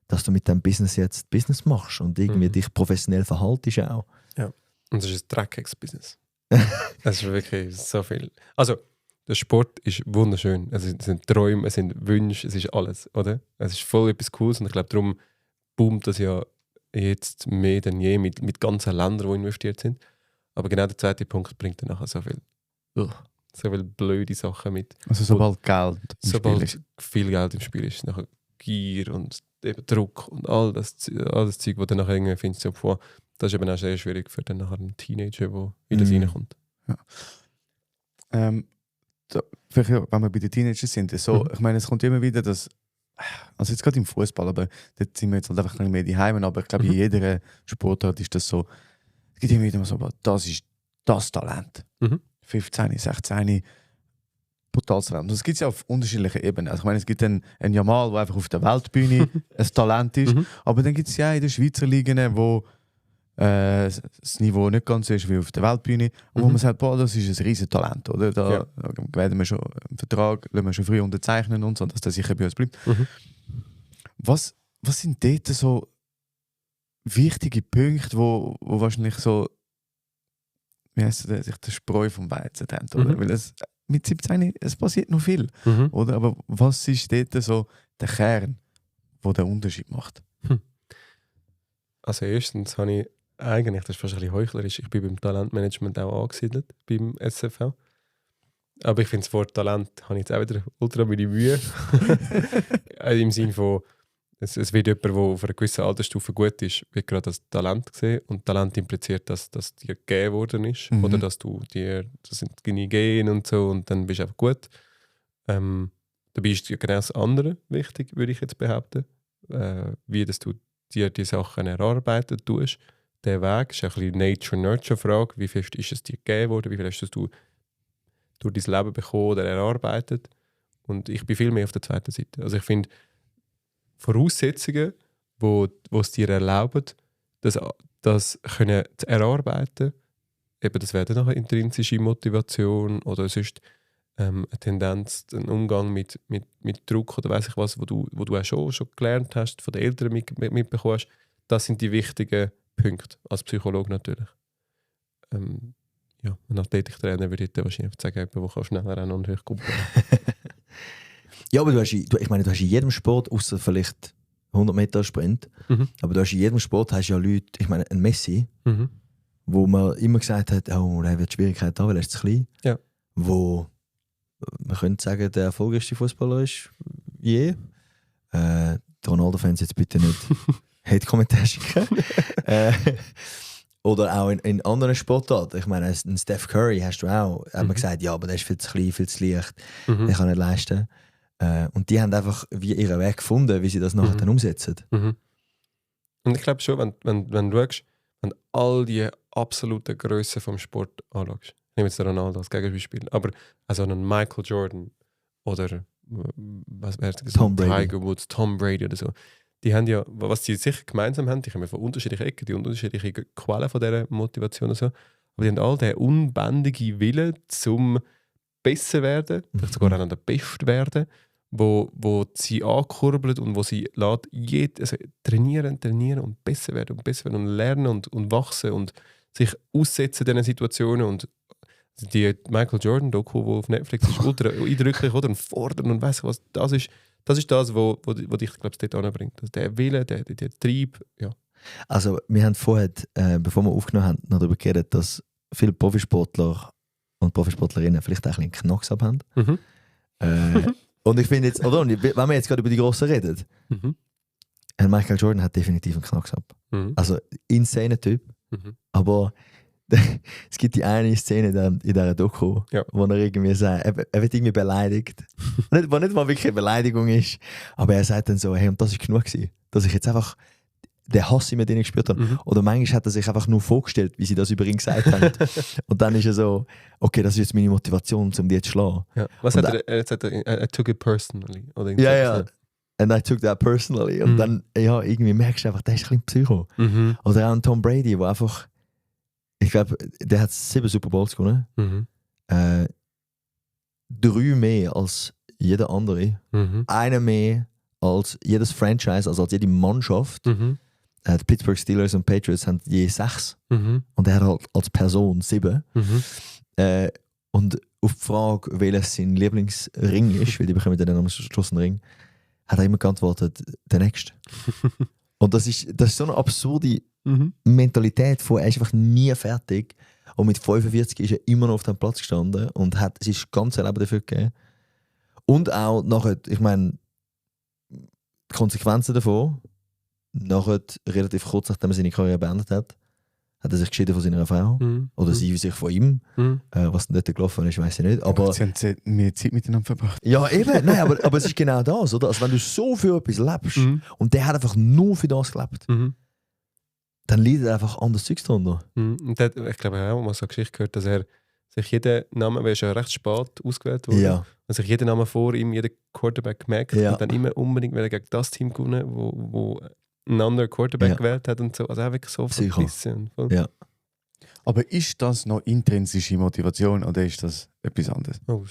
dass du mit deinem Business jetzt Business machst und irgendwie dich professionell verhaltest auch. Ja, und das ist ein Dreckex-Business. Das ist wirklich so viel. Also, der Sport ist wunderschön. Es sind Träume, es sind Wünsche, es ist alles, oder? Es ist voll etwas Cooles und ich glaube, darum boomt das ja jetzt mehr denn je mit ganzen Ländern, die investiert sind. Aber genau der zweite Punkt bringt dann nachher so viele blöde Sachen mit. Also sobald Geld im Sobald Spiel ist. viel Geld im Spiel ist, nachher Gier und eben Druck und all das Zeug, das du dann nachher irgendwie findest, so, boah, das ist eben auch sehr schwierig für dann nachher einen Teenager, der in das reinkommt. Ja. Vielleicht, wenn wir bei den Teenagern sind, so, ich meine, es kommt immer wieder, dass, also jetzt gerade im Fußball, aber dort sind wir jetzt halt einfach ein bisschen mehr daheim, aber ich glaube, in jeder Sportart ist das so, es gibt immer wieder so, das ist das Talent. 15, 16, brutales Talent. Und das gibt es ja auf unterschiedlichen Ebenen. Also ich meine, es gibt einen Jamal, der einfach auf der Weltbühne ein Talent ist, aber dann gibt es ja in der Schweizer Ligen, wo das Niveau nicht ganz so ist wie auf der Weltbühne. Und wo man sagt, boah, das ist ein riesen Talent, oder? Da werden wir schon einen Vertrag, lassen wir schon früh unterzeichnen und so, dass der sicher bei uns bleibt. Was sind dort so wichtige Punkte, wo wahrscheinlich so, wie heißt das, sich der Spreu vom Weizen trennt, oder? Weil mit 17 es passiert noch viel, oder? Aber was ist dort so der Kern, der den Unterschied macht? Also erstens habe ich eigentlich, das ist fast ein bisschen heuchlerisch, ich bin beim Talentmanagement auch angesiedelt, beim SFV. Aber ich finde das Wort Talent, habe ich jetzt auch wieder ultra meine Mühe. Im Sinne von, es wird jemand, der auf einer gewissen Altersstufe gut ist, wird gerade als Talent gesehen. Und Talent impliziert, dass das dir gegeben worden ist. Oder dass das sind deine Gene und so und dann bist du einfach gut. Dabei ist ja genau das andere wichtig, würde ich jetzt behaupten. Wie dass du dir die Sachen erarbeiten tust. Der Weg ist ein bisschen Nature-Nurture-Frage. Wie fest ist es dir gegeben worden? Wie viel hast du durch dein Leben bekommen oder erarbeitet? Und ich bin viel mehr auf der zweiten Seite. Also ich finde, Voraussetzungen, wo es dir erlauben, das können zu erarbeiten, eben das wäre dann noch eine intrinsische Motivation oder sonst eine Tendenz, einen Umgang mit Druck oder weiss ich was, wo du auch schon gelernt hast, von den Eltern mitbekommen hast. Das sind die wichtigen Punkte, als Psychologe natürlich. Ja, ein Athletiktrainer würde ich dir wahrscheinlich sagen, jemand, der schneller rennen und hochkumpeln kann. Ja, aber du hast in jedem Sport, außer vielleicht 100 Meter Sprint, aber du hast in jedem Sport hast ja Leute, ich meine, ein Messi, wo man immer gesagt hat, oh, der wird Schwierigkeiten haben, weil er ist zu klein. Ja. Wo man könnte sagen, der erfolgreichste Fußballer ist je. Die Ronaldo-Fans jetzt bitte nicht Hate-Kommentare schicken. Oder auch in anderen Sportarten. Ich meine, einen Steph Curry hast du auch. Hat man gesagt, ja, aber der ist viel zu klein, viel zu leicht. Der kann nicht leisten. Und die haben einfach wie ihren Weg gefunden, wie sie das nachher dann umsetzen. Und ich glaube schon, wenn du schaust, wenn all die absoluten Grössen vom Sport anschaust, ich nehme jetzt den Ronaldo als Gegenbeispiel, aber also einen Michael Jordan oder was wäre das? Tom Brady. Tiger Woods, Tom Brady oder so. Die haben ja, was sie sicher gemeinsam haben, die kommen von unterschiedlichen Ecken, die unterschiedlichen Quellen von dieser Motivation und so, aber die haben all den unbändigen Willen zum besser werden, vielleicht sogar auch an der Best werden, wo sie ankurbelt und wo sie lässt, trainieren und besser werden und lernen und wachsen und sich aussetzen in diesen Situationen. Und die Michael Jordan Doku, die auf Netflix ist, ultra eindrücklich, oder? Und fordern und weiss was, das ist das, wo dich, glaube ich, dort anbringt. Also der Wille, der Trieb, ja. Also wir haben vorher, bevor wir aufgenommen haben, noch darüber geredet, dass viele Profisportler und Profisportlerinnen vielleicht auch ein bisschen Knacks haben. Und ich finde jetzt, oder, wenn wir jetzt gerade über die Grossen reden, Michael Jordan hat definitiv einen Knacks ab. Also insane Typ. Aber es gibt die eine Szene in dieser Doku, wo er irgendwie sagt, er wird irgendwie beleidigt. Wo nicht mal wirklich eine Beleidigung ist, aber er sagt dann so, hey, und das ist genug gewesen, dass ich jetzt einfach den Hass in mir gespürt habe. Oder manchmal hat er sich einfach nur vorgestellt, wie sie das über ihn gesagt haben. Und dann ist er so, okay, das ist jetzt meine Motivation, um die jetzt zu schlagen. Ja. Was hat er? I took it personally. Oder ja. And I took that personally. Und dann, ja, irgendwie merkst du einfach, der ist ein bisschen Psycho. Oder auch ein Tom Brady, der einfach, ich glaube, der hat 7 Super Bowls gewonnen. 3 mehr als jeder andere. Einer mehr als jedes Franchise, also als jede Mannschaft. Die Pittsburgh Steelers und Patriots haben je 6. Und er hat halt als Person 7. Und auf die Frage, welches sein Lieblingsring ist, weil die bekommen dann am Schluss einen Ring, hat er immer geantwortet, der nächste. Und das ist so eine absurde Mentalität von, er ist einfach nie fertig. Und mit 45 ist er immer noch auf dem Platz gestanden und hat sein ganzes Leben dafür gegeben. Und auch nachher, ich meine, die Konsequenzen davon, nachher, relativ kurz nachdem er seine Karriere beendet hat, hat er sich geschieden von seiner Frau. Oder sie sich von ihm. Was dann dort gelaufen ist, weiß ich nicht. Aber sie haben mehr Zeit miteinander verbracht. Ja, eben. Nein, aber es ist genau das, oder? Also wenn du so für etwas lebst und der hat einfach nur für das gelebt, dann leidet er einfach anders Zeugs drunter. Und ich glaube, ich habe mal so eine Geschichte gehört, dass er sich jeden Namen, weil er schon recht spät ausgewählt wurde, und sich jeden Namen vor ihm, jeder Quarterback gemerkt und dann immer unbedingt gegen das Team gewonnen, wo ein anderer Quarterback gewählt hat und so. Also auch wirklich so verbissen. Ja. Aber ist das noch intrinsische Motivation oder ist das etwas anderes? Oh.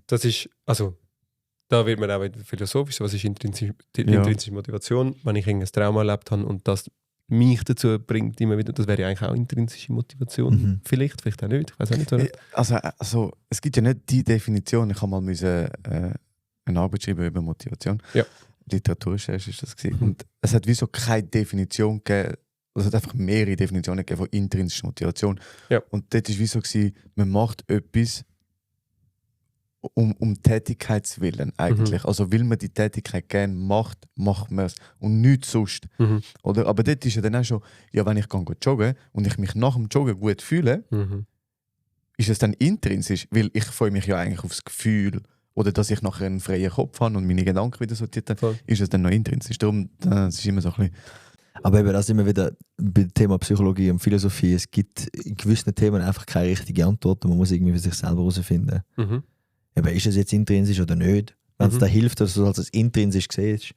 Das ist, also da wird man auch wieder philosophisch, was ist intrinsische Motivation, wenn ich ein Trauma erlebt habe und das mich dazu bringt, immer wieder, das wäre ja eigentlich auch intrinsische Motivation. Vielleicht auch nicht, ich weiß auch nicht. Also es gibt ja nicht die Definition, ich habe mal eine Arbeit schreiben über Motivation. Ja. Literaturrecherche ist das gewesen. Und es hat wieso keine Definition gegeben, es hat einfach mehrere Definitionen gegeben von intrinsischer Motivation. Ja. Und dort war wieso gewesen, man macht etwas um Tätigkeitswillen eigentlich. Also will man die Tätigkeit gerne macht man es und nichts sonst. Oder? Aber dort ist ja dann auch schon, ja, wenn ich joggen und ich mich nach dem Joggen gut fühle, ist es dann intrinsisch, weil ich freue mich ja eigentlich aufs Gefühl oder dass ich nachher einen freien Kopf habe und meine Gedanken wieder sortiert habe, ist es dann noch intrinsisch. Darum, das ist immer so ein bisschen... Aber eben, das sind wir wieder beim Thema Psychologie und Philosophie. Es gibt in gewissen Themen einfach keine richtige Antwort. Man muss irgendwie für sich selber herausfinden. Mhm. Eben, ist es jetzt intrinsisch oder nicht? Wenn es dir hilft, dass du es als intrinsisch siehst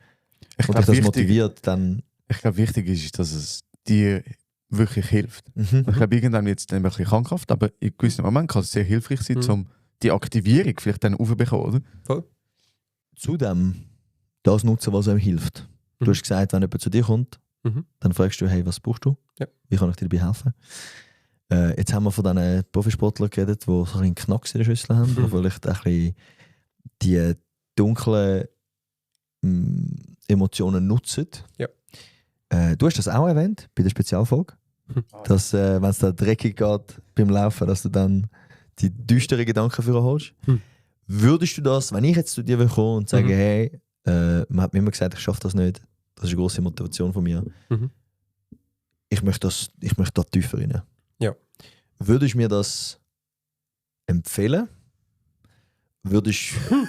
und dich das motiviert, dann... Ich glaube, wichtig ist, dass es dir wirklich hilft. Mhm. Ich glaube, irgendwann wird es dann ein bisschen krankhaft, aber in gewissen Momenten kann es sehr hilfreich sein, um die Aktivierung vielleicht dann aufzubekommen, oder? Voll. Zudem das nutzen, was einem hilft. Du hast gesagt, wenn jemand zu dir kommt, dann fragst du, hey, was brauchst du? Ja. Wie kann ich dir dabei helfen? Jetzt haben wir von diesen Profisportlern geredet, die so einen Knacks in der Schüssel haben, die vielleicht ein bisschen die dunklen Emotionen nutzen. Ja. Du hast das auch erwähnt bei der Spezialfolge, dass wenn es da dreckig geht beim Laufen, dass du dann die düsteren Gedanken für holst. Würdest du das, wenn ich jetzt zu dir komme und sage, hey, man hat mir immer gesagt, ich schaffe das nicht, das ist eine grosse Motivation von mir, ich möchte da tiefer rein. Ja. Würdest du mir das empfehlen? Würdest du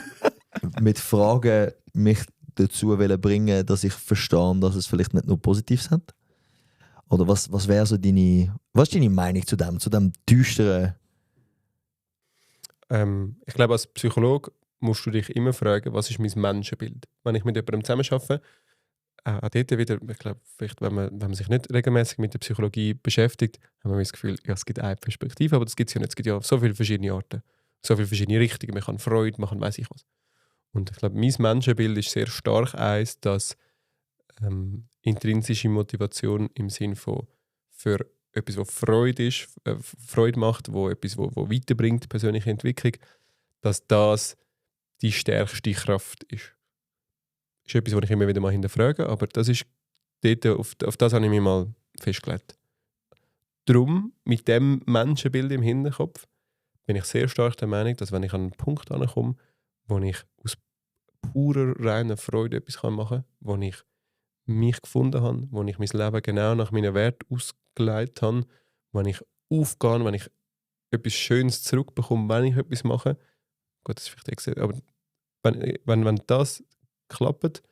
mit Fragen mich dazu bringen, dass ich verstehe, dass es vielleicht nicht nur Positives hat? Oder was wäre so was ist deine Meinung zu dem düsteren? Ich glaube, als Psychologe musst du dich immer fragen, was ist mein Menschenbild? Wenn ich mit jemandem zusammenarbeite, auch dort wieder, ich glaube, vielleicht, wenn man sich nicht regelmäßig mit der Psychologie beschäftigt, haben wir das Gefühl, ja, es gibt eine Perspektive, aber das gibt es ja nicht. Es gibt ja so viele verschiedene Arten, so viele verschiedene Richtungen. Man kann Freude, man kann weiss ich was. Und ich glaube, mein Menschenbild ist sehr stark eins, dass intrinsische Motivation im Sinn von für etwas, was Freude ist, Freude macht, wo etwas, wo weiterbringt, persönliche Entwicklung, dass das die stärkste Kraft ist. Das ist etwas, was ich immer wieder mal hinterfrage, aber das ist dort, auf das habe ich mich mal festgelegt. Darum, mit dem Menschenbild im Hinterkopf, bin ich sehr stark der Meinung, dass wenn ich an einen Punkt ankomme, wo ich aus purer, reiner Freude etwas machen kann, wo ich mich gefunden habe, wo ich mein Leben genau nach meinen Werten ausgelegt habe, wenn ich aufgehe, wenn ich etwas Schönes zurückbekomme, wenn ich etwas mache. Gut, das ist vielleicht extra, aber wenn das klappt,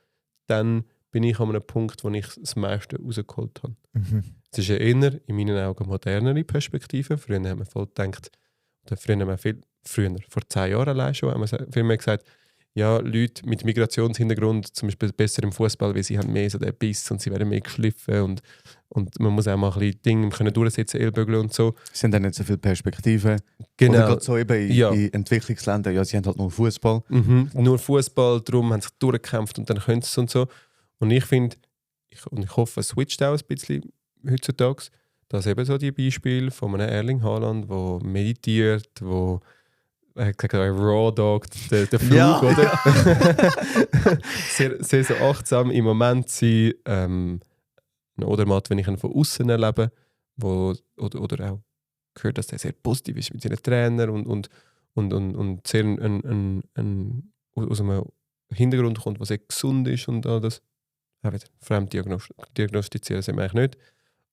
dann bin ich an einem Punkt, wo ich das meiste rausgeholt habe. Es ist eine eher, in meinen Augen, modernere Perspektive. Früher haben wir voll gedacht, oder früher, vor 10 Jahren allein schon, haben wir viel mehr gesagt, ja, Leute mit Migrationshintergrund, zum Beispiel besser im Fußball, weil sie haben mehr so den Biss und sie werden mehr geschliffen und man muss auch mal ein bisschen Dinge können durchsetzen, Ellbogen und so. Es sind dann nicht so viele Perspektiven. Genau. Oder gerade so eben in Entwicklungsländern, ja, sie haben halt nur Fußball. Nur Fußball, darum haben sie sich durchgekämpft und dann können sie es und so. Und ich finde, ich hoffe, es switcht auch ein bisschen heutzutage, dass eben so die Beispiele von einem Erling Haaland, der meditiert, der gesagt, Raw Dog, der Flug, ja, oder? sehr so achtsam im Moment sein. Oder mal, wenn ich ihn von außen erlebe, oder auch gehört, dass er sehr positiv ist mit seinen Trainern und sehr aus einem Hintergrund kommt, was sehr gesund ist und all das. Auch wieder fremddiagnostizieren sind wir eigentlich nicht.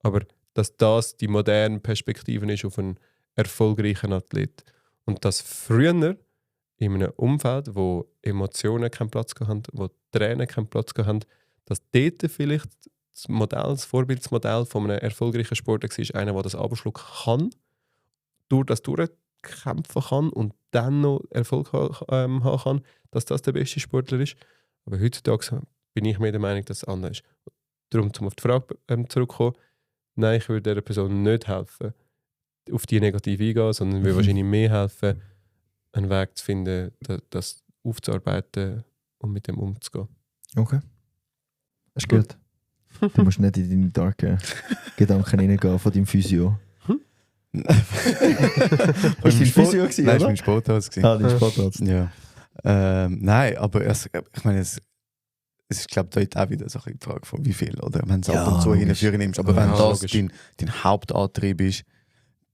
Aber dass das die moderne Perspektive ist auf einen erfolgreichen Athlet. Und dass früher in einem Umfeld, wo Emotionen keinen Platz haben, wo Tränen keinen Platz haben, dass dort vielleicht das Vorbildsmodell von einem erfolgreichen Sportler war, einer, der das abschlucken kann, durch das durchkämpfen kann und dann noch Erfolg haben kann, dass das der beste Sportler ist. Aber heutzutage bin ich mir der Meinung, dass es anders ist. Darum, um auf die Frage zurückzukommen, nein, ich würde dieser Person nicht helfen, auf die negativ eingehen, sondern würde wahrscheinlich mehr helfen, einen Weg zu finden, das aufzuarbeiten und mit dem umzugehen. Okay. Das ist gut. Du musst nicht in deine darken Gedanken reingehen von deinem Physio. Hast du dein Physio gewesen, Nein, oder? das war mein Sportarzt. Dein Sportarzt. Ja. Nein, aber ich meine, es ist, glaube ich, dort auch wieder so eine Frage von wie viel, oder? Wenn du es ab und zu hinführen nimmst. Aber wenn das dein Hauptantrieb ist,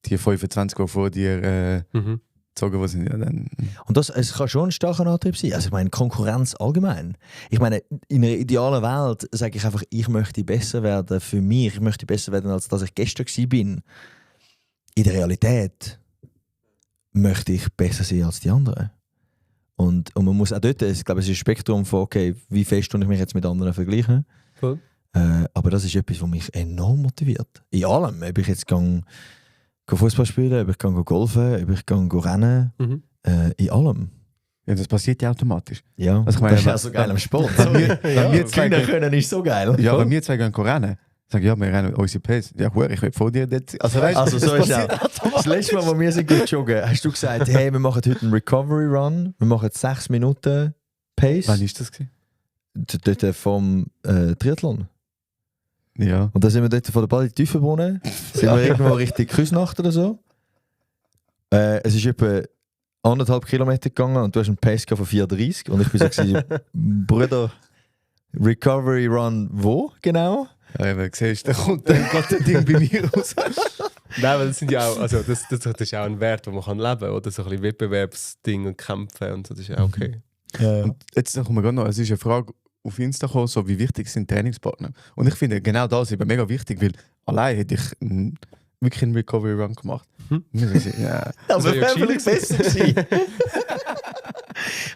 die 25, die vor dir gezogen worden sind, ja, dann... Und es kann schon ein starker Antrieb sein. Also ich meine, Konkurrenz allgemein. Ich meine, in einer idealen Welt sage ich einfach, ich möchte besser werden für mich. Ich möchte besser werden, als dass ich gestern war. In der Realität möchte ich besser sein als die anderen. Und man muss auch dort, ich glaube, es ist ein Spektrum von, okay, wie fest tue ich mich jetzt mit anderen vergleichen. Cool. Aber das ist etwas, was mich enorm motiviert. In allem. Ob ich jetzt Fußball spielen, ob ich golfen, ob ich rennen. Mhm. In allem. Ja, das passiert ja automatisch. Ja, Also ich meine, das ist ja so geil am Sport. wir zwei Kinder können ist so geil. Ja, wenn wir zwei gehen rennen, sagen ja, wir rennen unsere Pace. Ja, ich will vor dir dort. Also so ist auch. Das letzte Mal, wo wir sind joggen, hast du gesagt, hey, wir machen heute einen Recovery Run, wir machen 6 Minuten Pace. Wann war das? Dort vom Triathlon. Ja. Und dann sind wir dort von der Ball in die Tiefenbrunnen, sind wir irgendwo Richtung Küsnacht oder so. Es ist etwa 1,5 Kilometer gegangen und du hast einen Pace von 4,30 und ich bin so gewesen, Bruder, Recovery Run wo genau? Ja, wenn du siehst, da kommt dann gerade das Ding bei mir raus. Nein, weil das sind ja auch, also das ist auch ein Wert, den man kann leben kann, oder so ein bisschen Wettbewerbsding und Kämpfen und so, das ist ja okay. Ja. Und jetzt kommen wir gerade noch, es ist eine Frage auf Insta gekommen, so wie wichtig sind Trainingspartner? Und ich finde, genau das ist eben mega wichtig, weil allein hätte ich wirklich einen Recovery Run gemacht. Ja. Aber ja wäre vielleicht besser gewesen.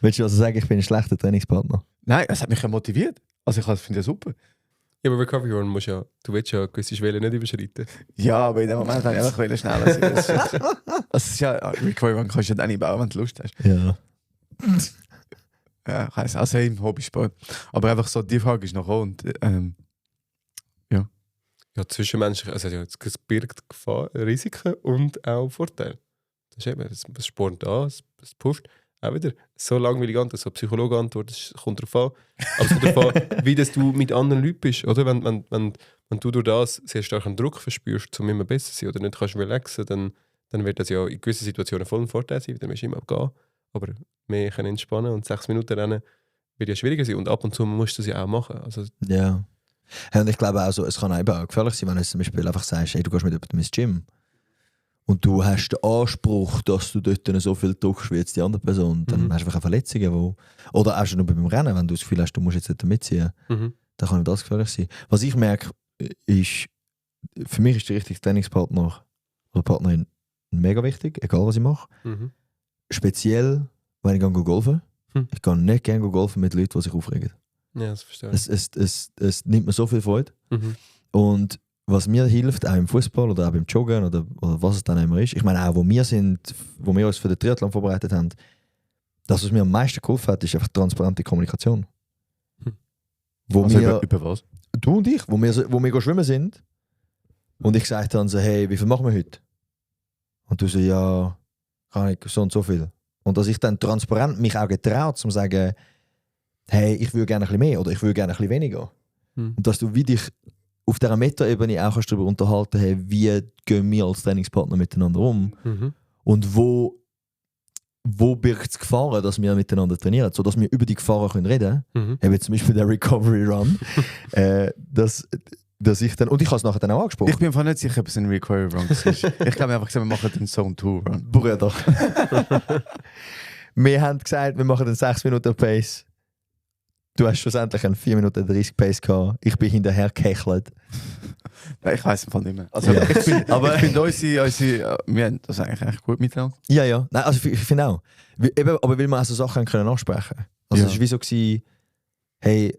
Willst du also sagen, ich bin ein schlechter Trainingspartner? Nein, es hat mich ja motiviert. Also ich finde das super. Ja, aber Recovery Run musst ja, du willst ja gewisse Schwellen nicht überschreiten. Ja, aber in dem Moment habe ich einfach schneller sein. Das ist ja, Recovery Run kannst du ja dann nicht bauen, wenn du Lust hast. Ja. Ja, ich weiss, also im Hobbysport. Aber einfach so, die Frage ist noch und Ja, zwischenmenschlich, also ja, es birgt Gefahr, Risiken und auch Vorteile. Das ist eben, es spornt an, es pusht. Auch wieder so langweilig an, so Psychologe antwortet, es kommt darauf an. Aber es kommt darauf an, wie das du mit anderen Leuten bist. Oder? Wenn du durch das sehr starken Druck verspürst, um immer besser zu sein oder nicht kannst relaxen, dann wird das ja in gewissen Situationen voll ein Vorteil sein, dann musst du immer gehen. Aber mehr können entspannen und 6 Minuten rennen wird ja schwieriger sein. Und ab und zu musst du es ja auch machen. Also, Ja. Ja, und ich glaube auch, so, es kann eben auch gefährlich sein, wenn du zum Beispiel einfach sagst, hey, du gehst mit jemandem ins Gym und du hast den Anspruch, dass du dort so viel drückst wie jetzt die andere Person, dann hast du einfach Verletzungen, oder auch schon nur beim Rennen, wenn du das Gefühl hast, du musst jetzt nicht mitziehen, dann kann das gefährlich sein. Was ich merke, ist, für mich ist der richtige Trainingspartner oder Partnerin mega wichtig, egal was ich mache. Speziell, wenn ich golfen gehe. Ich gehe nicht gerne golfen mit Leuten, die sich aufregen. ja, das verstehe ich. Es nimmt mir so viel Freude. Und was mir hilft, auch im Fußball oder auch beim Joggen oder was es dann immer ist, ich meine auch, wo wir uns für den Triathlon vorbereitet haben, das, was mir am meisten geholfen hat, ist einfach transparente Kommunikation. Wo also wir, über was? du und ich, wo wir schwimmen sind und ich sage dann so, hey, wie viel machen wir heute? Und du so, ja, kann ich so und so viel. Und dass ich dann transparent mich auch getraut, zu sagen, hey, ich will gerne ein bisschen mehr oder ich will gerne ein bisschen weniger. Und dass du wie dich auf dieser Meta-Ebene auch darüber unterhalten, hey, wie gehen wir als Trainingspartner miteinander um und wo birgt es Gefahren, dass wir miteinander trainieren, sodass wir über die Gefahren reden können. Eben zum Beispiel der Recovery Run. Dass ich dann, und ich habe es nachher dann auch angesprochen. Ich bin einfach nicht sicher, ob es ein Recovery Run ist. Ich glaube einfach, wir machen den Zone 2 Run. Bruder. Wir haben gesagt, wir machen den 6 Minuten Pace. Du hast schlussendlich einen 4 Minuten 30 Pace gehabt. Ich bin hinterher gehechelt. Nein, ich weiß im Fall nicht mehr. Also, Ja. ich finde unsere, wir haben das eigentlich echt gut miteinander. Ja. Nein, also ich finde auch. Aber weil wir auch so Sachen können ansprechen. Also es war wie so gewesen, hey,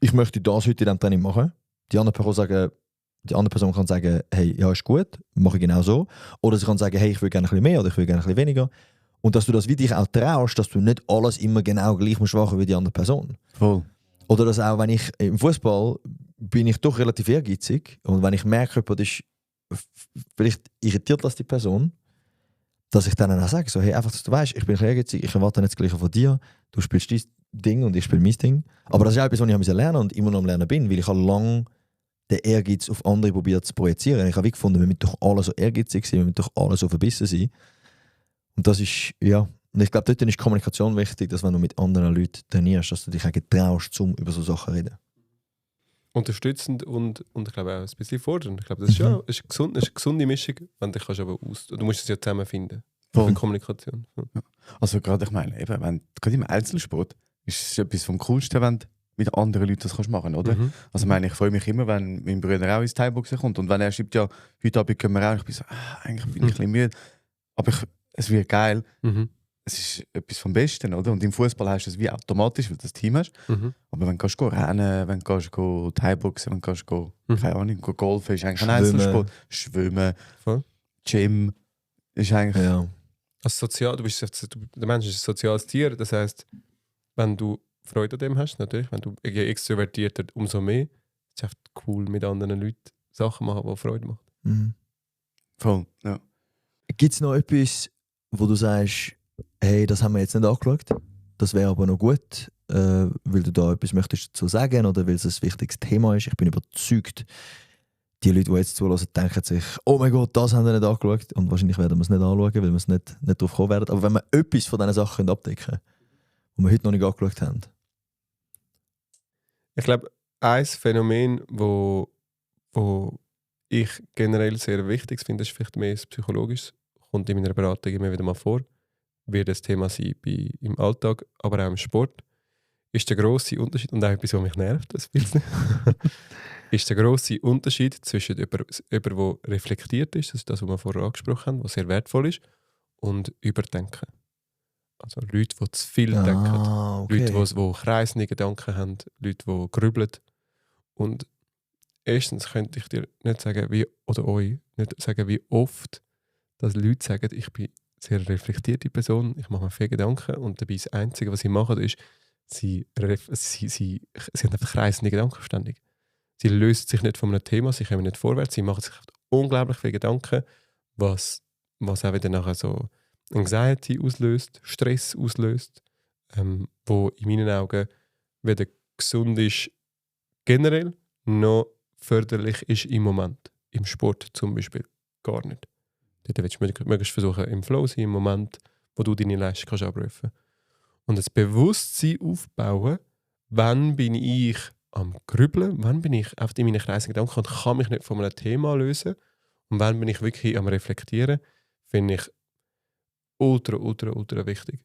ich möchte das heute in diesem Training machen. Die andere Person kann sagen, hey, ja, ist gut, mache ich genau so. Oder sie kann sagen, hey, ich will gerne ein bisschen mehr oder ich will gerne ein bisschen weniger. Und dass du das wie dich auch traust, dass du nicht alles immer genau gleich musst machen wie die andere Person. Voll. Oder dass auch, wenn ich im Fußball bin ich doch relativ ehrgeizig und wenn ich merke, jemand ist vielleicht irritiert das die Person, dass ich dann auch sage, so, hey, einfach, dass du weißt, ich bin ehrgeizig, ich erwarte nicht das Gleiche von dir, du spielst dein Ding und ich spiele mein Ding. Aber das ist auch etwas, was ich lernen und immer noch am Lernen bin, weil ich habe lange den Ehrgeiz auf andere probiert zu projizieren. Ich habe wie gefunden, wir müssen doch alle so ehrgeizig sein, wir müssen doch alle so verbissen sein. Und das ist, ja, und ich glaube, dort ist Kommunikation wichtig, dass wenn du mit anderen Leuten trainierst, dass du dich auch getraust, um über so Sachen zu reden. Unterstützend und ich glaube auch ein bisschen fordernd. Ich glaube, das ist ja ist eine gesunde Mischung, wenn du kannst aber du musst es ja zusammen finden. Für Kommunikation. Ja. Also gerade, ich meine, eben, gerade im Einzelsport ist es etwas vom Coolsten, wenn du mit anderen Leuten das kannst machen, oder? Also ich meine, ich freue mich immer, wenn mein Bruder auch ins Thai-Boxen kommt und wenn er schreibt, ja, heute Abend können wir auch, ich bin so, eigentlich bin ich ein bisschen müde, aber es wird geil. es ist etwas vom Besten, oder? Und im Fußball hast du es wie automatisch, weil du das Team hast. Aber wenn du kannst rennen, wenn du Thai-Boxen, wenn du keine Ahnung, golfen, ist eigentlich ein Einzelsport. Schwimmen, Voll. Gym, ist eigentlich... Ja. Also der Mensch ist ein soziales Tier, das heisst, wenn du Freude an dem hast, natürlich, wenn du extrovertierter, umso mehr, ist es echt cool, mit anderen Leuten Sachen machen, die Freude machen. Mhm. Voll, ja. Gibt es noch etwas, wo du sagst, hey, das haben wir jetzt nicht angeschaut, das wäre aber noch gut, weil du da etwas möchtest dazu sagen oder weil es ein wichtiges Thema ist? Ich bin überzeugt, die Leute, die jetzt zulassen, denken sich, oh mein Gott, das haben wir nicht angeschaut. Und wahrscheinlich werden wir es nicht anschauen, weil wir es nicht drauf kommen werden. Aber wenn wir etwas von diesen Sachen abdecken können, die wir heute noch nicht angeschaut haben. Ich glaube, ein Phänomen, wo ich generell sehr wichtig finde, ist vielleicht mehr psychologisch, kommt in meiner Beratung immer wieder mal vor, wird das Thema sein im Alltag, aber auch im Sport, ist der grosse Unterschied, und auch etwas, was mich nervt, das will's nicht, ist der grosse Unterschied zwischen jemand, der reflektiert ist, das ist das, was wir vorher angesprochen haben, was sehr wertvoll ist, und Überdenken. Also Leute, die zu viel denken. Okay. Leute, die kreisende Gedanken haben, Leute, die grübeln. Und erstens könnte ich dir nicht sagen, wie oft dass Leute sagen, ich bin eine sehr reflektierte Person, ich mache mir viele Gedanken und dabei das Einzige, was sie machen, ist, sie haben einfach kreisende Gedanken ständig. Sie lösen sich nicht von einem Thema, sie kommen nicht vorwärts, sie machen sich unglaublich viele Gedanken, was auch wieder nachher so Anxiety auslöst, Stress auslöst, wo in meinen Augen weder gesund ist generell, noch förderlich ist im Moment. Im Sport zum Beispiel gar nicht. Dort willst du möglichst versuchen, im Flow sein, im Moment, wo du deine Leistung kannst abrufen. Und das Bewusstsein aufbauen, wann bin ich am Grübeln, wann bin ich auf in meinen kreisigen Gedanken und kann mich nicht von einem Thema lösen und wann bin ich wirklich am Reflektieren, finde ich ultra, ultra, ultra wichtig.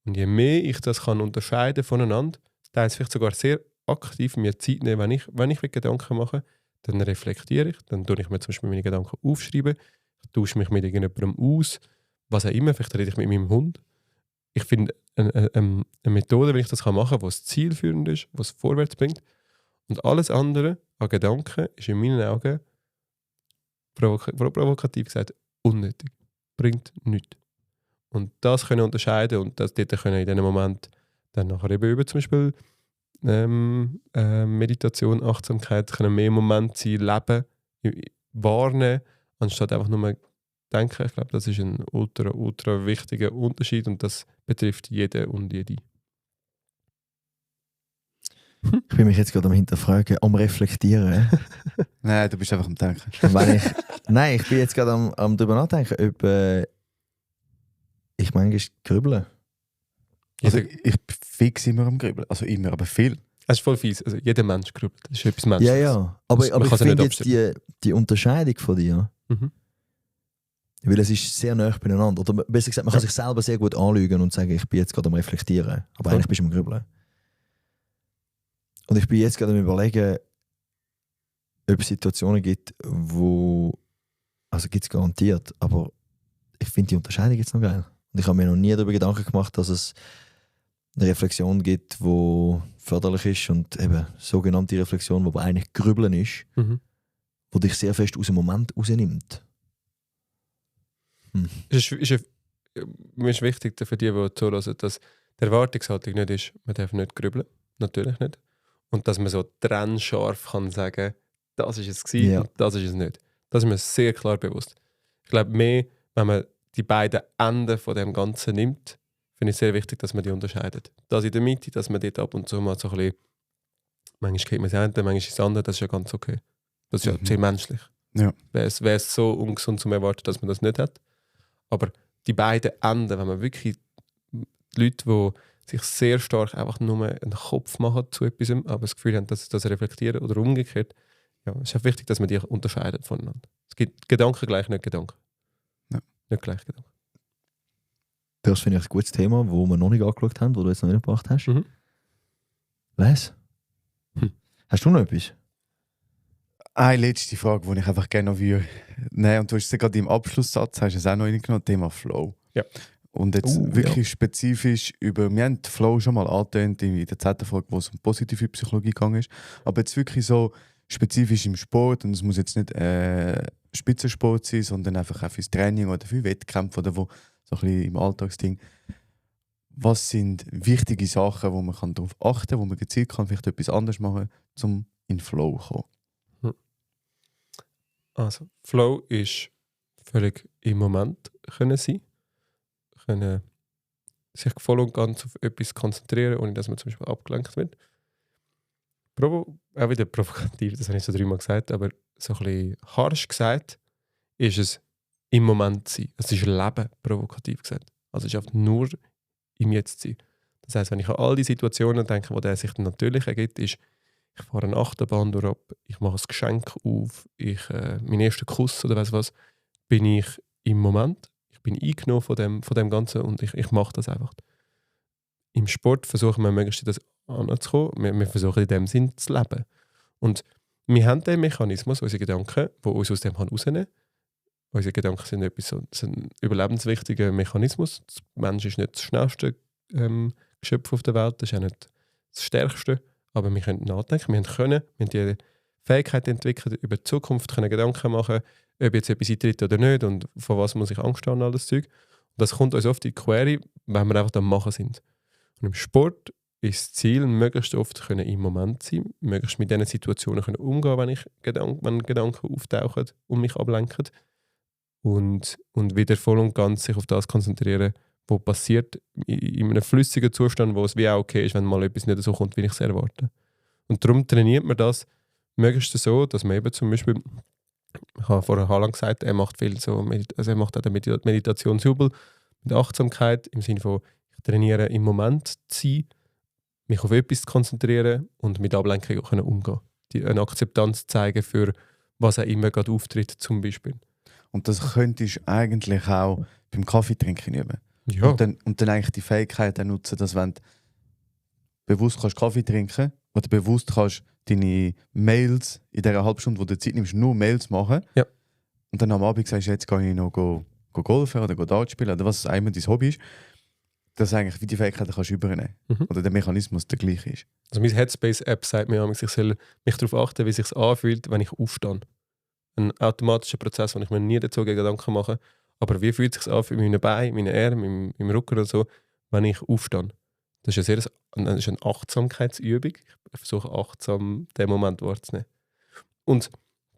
Und je mehr ich das kann unterscheiden voneinander, teils vielleicht sogar sehr aktiv mir Zeit nehmen, wenn ich Gedanken mache, dann reflektiere ich, dann tue ich mir zum Beispiel meine Gedanken aufschreiben, ich tausche mich mit irgendjemandem aus, was auch immer, vielleicht rede ich mit meinem Hund. Ich finde eine Methode, wenn ich das machen kann, die zielführend ist, was vorwärts bringt. Und alles andere an Gedanken ist in meinen Augen provokativ gesagt unnötig. Bringt nichts. Und das können unterscheiden und das dort können in diesem Moment dann nachher eben über zum Beispiel Meditation, Achtsamkeit, können mehr im Moment sein, leben, wahrnehmen, anstatt einfach nur denken. Ich glaube, das ist ein ultra, ultra wichtiger Unterschied und das betrifft jeden und jede. Ich bin mich jetzt gerade am Hinterfragen, am Reflektieren. Nein, du bist einfach am Denken. Nein, ich bin jetzt gerade am darüber nachdenken, ob ich manchmal grübele. Also ich bin fix immer am Grübeln. Also immer, aber viel. Das ist voll fies. Also jeder Mensch grübelt. Das ist etwas Menschliches. Ja. Aber Man ich kann es finde nicht jetzt die Unterscheidung von dir, weil es ist sehr nah beieinander. Oder besser gesagt, man kann sich selber sehr gut anlügen und sagen, ich bin jetzt gerade am Reflektieren. Aber eigentlich bist du am Grübeln. Und ich bin jetzt gerade am Überlegen, ob es Situationen gibt, wo, also gibt es garantiert, aber ich finde die Unterscheidung jetzt noch geil. Und ich habe mir noch nie darüber Gedanken gemacht, dass es eine Reflexion gibt, die förderlich ist und eben sogenannte Reflexion, die aber eigentlich Grübeln ist, die dich sehr fest aus dem Moment rausnimmt. Mir ist wichtig für die zuhören, dass die Erwartungshaltung nicht ist, man darf nicht grübeln, natürlich nicht. Und dass man so trennscharf kann sagen, das ist es gewesen und das ist es nicht. Das ist mir sehr klar bewusst. Ich glaube mehr, wenn man die beiden Enden von dem Ganzen nimmt, finde ich sehr wichtig, dass man die unterscheidet. Das in der Mitte, dass man dort ab und zu mal so ein bisschen, manchmal geht man das eine, manchmal ist das andere, das ist ja ganz okay. Das ist ja sehr menschlich. Ja. Wäre es so ungesund zu erwarten, dass man das nicht hat. Aber die beiden Enden, wenn man wirklich die Leute, die sich sehr stark einfach nur einen Kopf machen zu etwas, aber das Gefühl haben, dass sie das reflektieren oder umgekehrt, ja, es ist auch wichtig, dass man die unterscheidet voneinander. Es gibt Gedanken gleich nicht Gedanken. Ja. Nicht gleich Gedanken. Das finde ich ein gutes Thema, das wir noch nicht angeschaut haben, das du jetzt noch nicht gebracht hast. Was? Hast du noch etwas? Eine letzte Frage, die ich einfach gerne noch würde. Nein, und du hast es ja gerade im Abschlusssatz, hast du es auch noch reingenommen, Thema Flow. Ja. Und jetzt wirklich spezifisch über, wir haben den Flow schon mal angetönt in der 10. Folge, wo es um positive Psychologie gegangen ist. Aber jetzt wirklich so spezifisch im Sport, und es muss jetzt nicht Spitzensport sein, sondern einfach auch fürs Training oder für Wettkämpfe oder wo, so ein bisschen im Alltagsding. Was sind wichtige Sachen, wo man darauf achten kann, wo man gezielt kann, vielleicht etwas anderes machen, um in den Flow zu kommen? Also, Flow ist völlig im Moment können sein. Können sich voll und ganz auf etwas konzentrieren, ohne dass man zum Beispiel abgelenkt wird. Auch wieder provokativ, das habe ich so 3-mal gesagt, aber so ein bisschen harsch gesagt, ist es im Moment sein. Es ist Leben, provokativ gesagt. Also es ist einfach nur im Jetzt sein. Das heisst, wenn ich an all die Situationen denke, wo der sich dann natürlich ergibt, ist, ich fahre eine Achterbahn durch, ich mache ein Geschenk auf, meinen ersten Kuss oder weiss was, bin ich im Moment. Ich bin eingenommen von dem Ganzen und ich mache das einfach. Im Sport versuchen wir möglichst das anzukommen. Wir versuchen in dem Sinn zu leben. Und wir haben den Mechanismus, unsere Gedanken, die uns aus dem rausnehmen. Unsere Gedanken sind ein überlebenswichtiger Mechanismus. Der Mensch ist nicht das schnellste Geschöpf auf der Welt, das ist auch nicht das stärkste. Aber wir können nachdenken, wir haben die Fähigkeit entwickelt, über die Zukunft können Gedanken machen, ob jetzt etwas eintritt oder nicht und von was muss ich Angst haben und all das Zeug. Und das kommt uns oft in die Query, wenn wir einfach am Machen sind. Und im Sport ist das Ziel, möglichst oft können im Moment sein, möglichst mit diesen Situationen können umgehen, wenn Gedanken auftauchen und mich ablenken. Und wieder voll und ganz sich auf das konzentrieren, was passiert in einem flüssigen Zustand, wo es wie auch okay ist, wenn mal etwas nicht so kommt, wie ich es erwarte. Und darum trainiert man das möglichst so, dass man eben zum Beispiel, ich habe vorher Haaland gesagt, er macht viel so, er macht auch den Meditationsjubel mit Achtsamkeit, im Sinne von, ich trainiere im Moment zu sein, mich auf etwas zu konzentrieren und mit Ablenkung auch umgehen. Eine Akzeptanz zeigen für was auch immer gerade auftritt, zum Beispiel. Und das könntest du eigentlich auch beim Kaffeetrinken üben. Ja. Und dann eigentlich die Fähigkeit nutzen, dass wenn du bewusst kannst Kaffee trinken oder bewusst kannst deine Mails in dieser halben Stunde, wo du Zeit nimmst, nur Mails machen. Ja. Und dann am Abend sagst du, jetzt gehe ich noch golfen oder Dart spielen oder was auch immer dein Hobby ist. Dass eigentlich wie die Fähigkeiten kannst du übernehmen. Oder der Mechanismus der gleiche ist. Also meine Headspace-App sagt mir, ich soll mich darauf achten, wie es sich anfühlt, wenn ich aufstehe. Ein automatischer Prozess, wo ich mir nie dazu Gedanken mache. Aber wie fühlt es sich an für meine Beine, meine Arme, im Rücken oder so, wenn ich aufstehe? Das ist eine Achtsamkeitsübung. Ich versuche achtsam den Moment wahrzunehmen. Und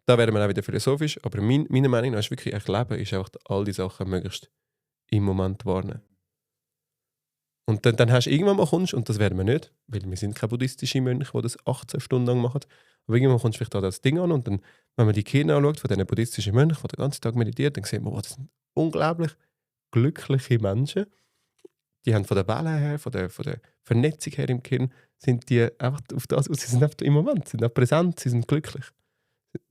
da werden wir auch wieder philosophisch, aber meiner Meinung nach ist wirklich ein Leben, ist einfach all die Sachen möglichst im Moment wahrnehmen. Und dann hast du irgendwann mal kommst, und das werden wir nicht, weil wir sind keine buddhistischen Mönche, die das 18 Stunden lang machen, aber irgendwann kommst du vielleicht da das Ding an und dann, wenn man die Kinder anschaut von diesen buddhistischen Mönchen, die den ganzen Tag meditiert, dann sieht man, das sind unglaublich glückliche Menschen. Die haben von der Welle her, von der Vernetzung her im Gehirn, sind die einfach auf das aus. Sie sind einfach im Moment, sie sind präsent, sie sind glücklich.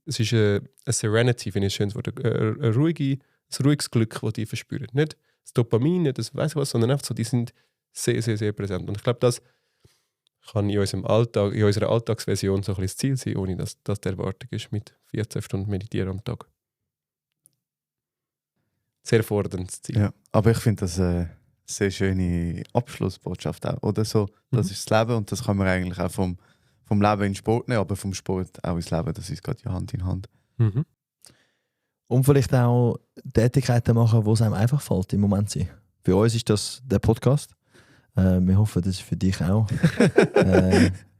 Es ist eine Serenity, finde ich ein schönes Wort, ein ruhiges Glück, das die verspüren. Nicht das Dopamin, nicht das weiss was, sondern einfach so, die sind sehr, sehr, sehr präsent. Und ich glaube, das kann in unserem Alltag, in unserer Alltagsversion so ein bisschen das Ziel sein, ohne dass das die Erwartung ist mit 14 Stunden Meditieren am Tag. Sehr forderndes Ziel. Ja, aber ich finde das eine sehr schöne Abschlussbotschaft auch. Oder so, das ist das Leben und das kann man eigentlich auch vom Leben in den Sport nehmen, aber vom Sport auch ins Leben. Das ist gerade ja Hand in Hand. Mhm. Und vielleicht auch Tätigkeiten machen, wo es einem einfach fällt im Moment sein. Für uns ist das der Podcast. Wir hoffen, das ist für dich auch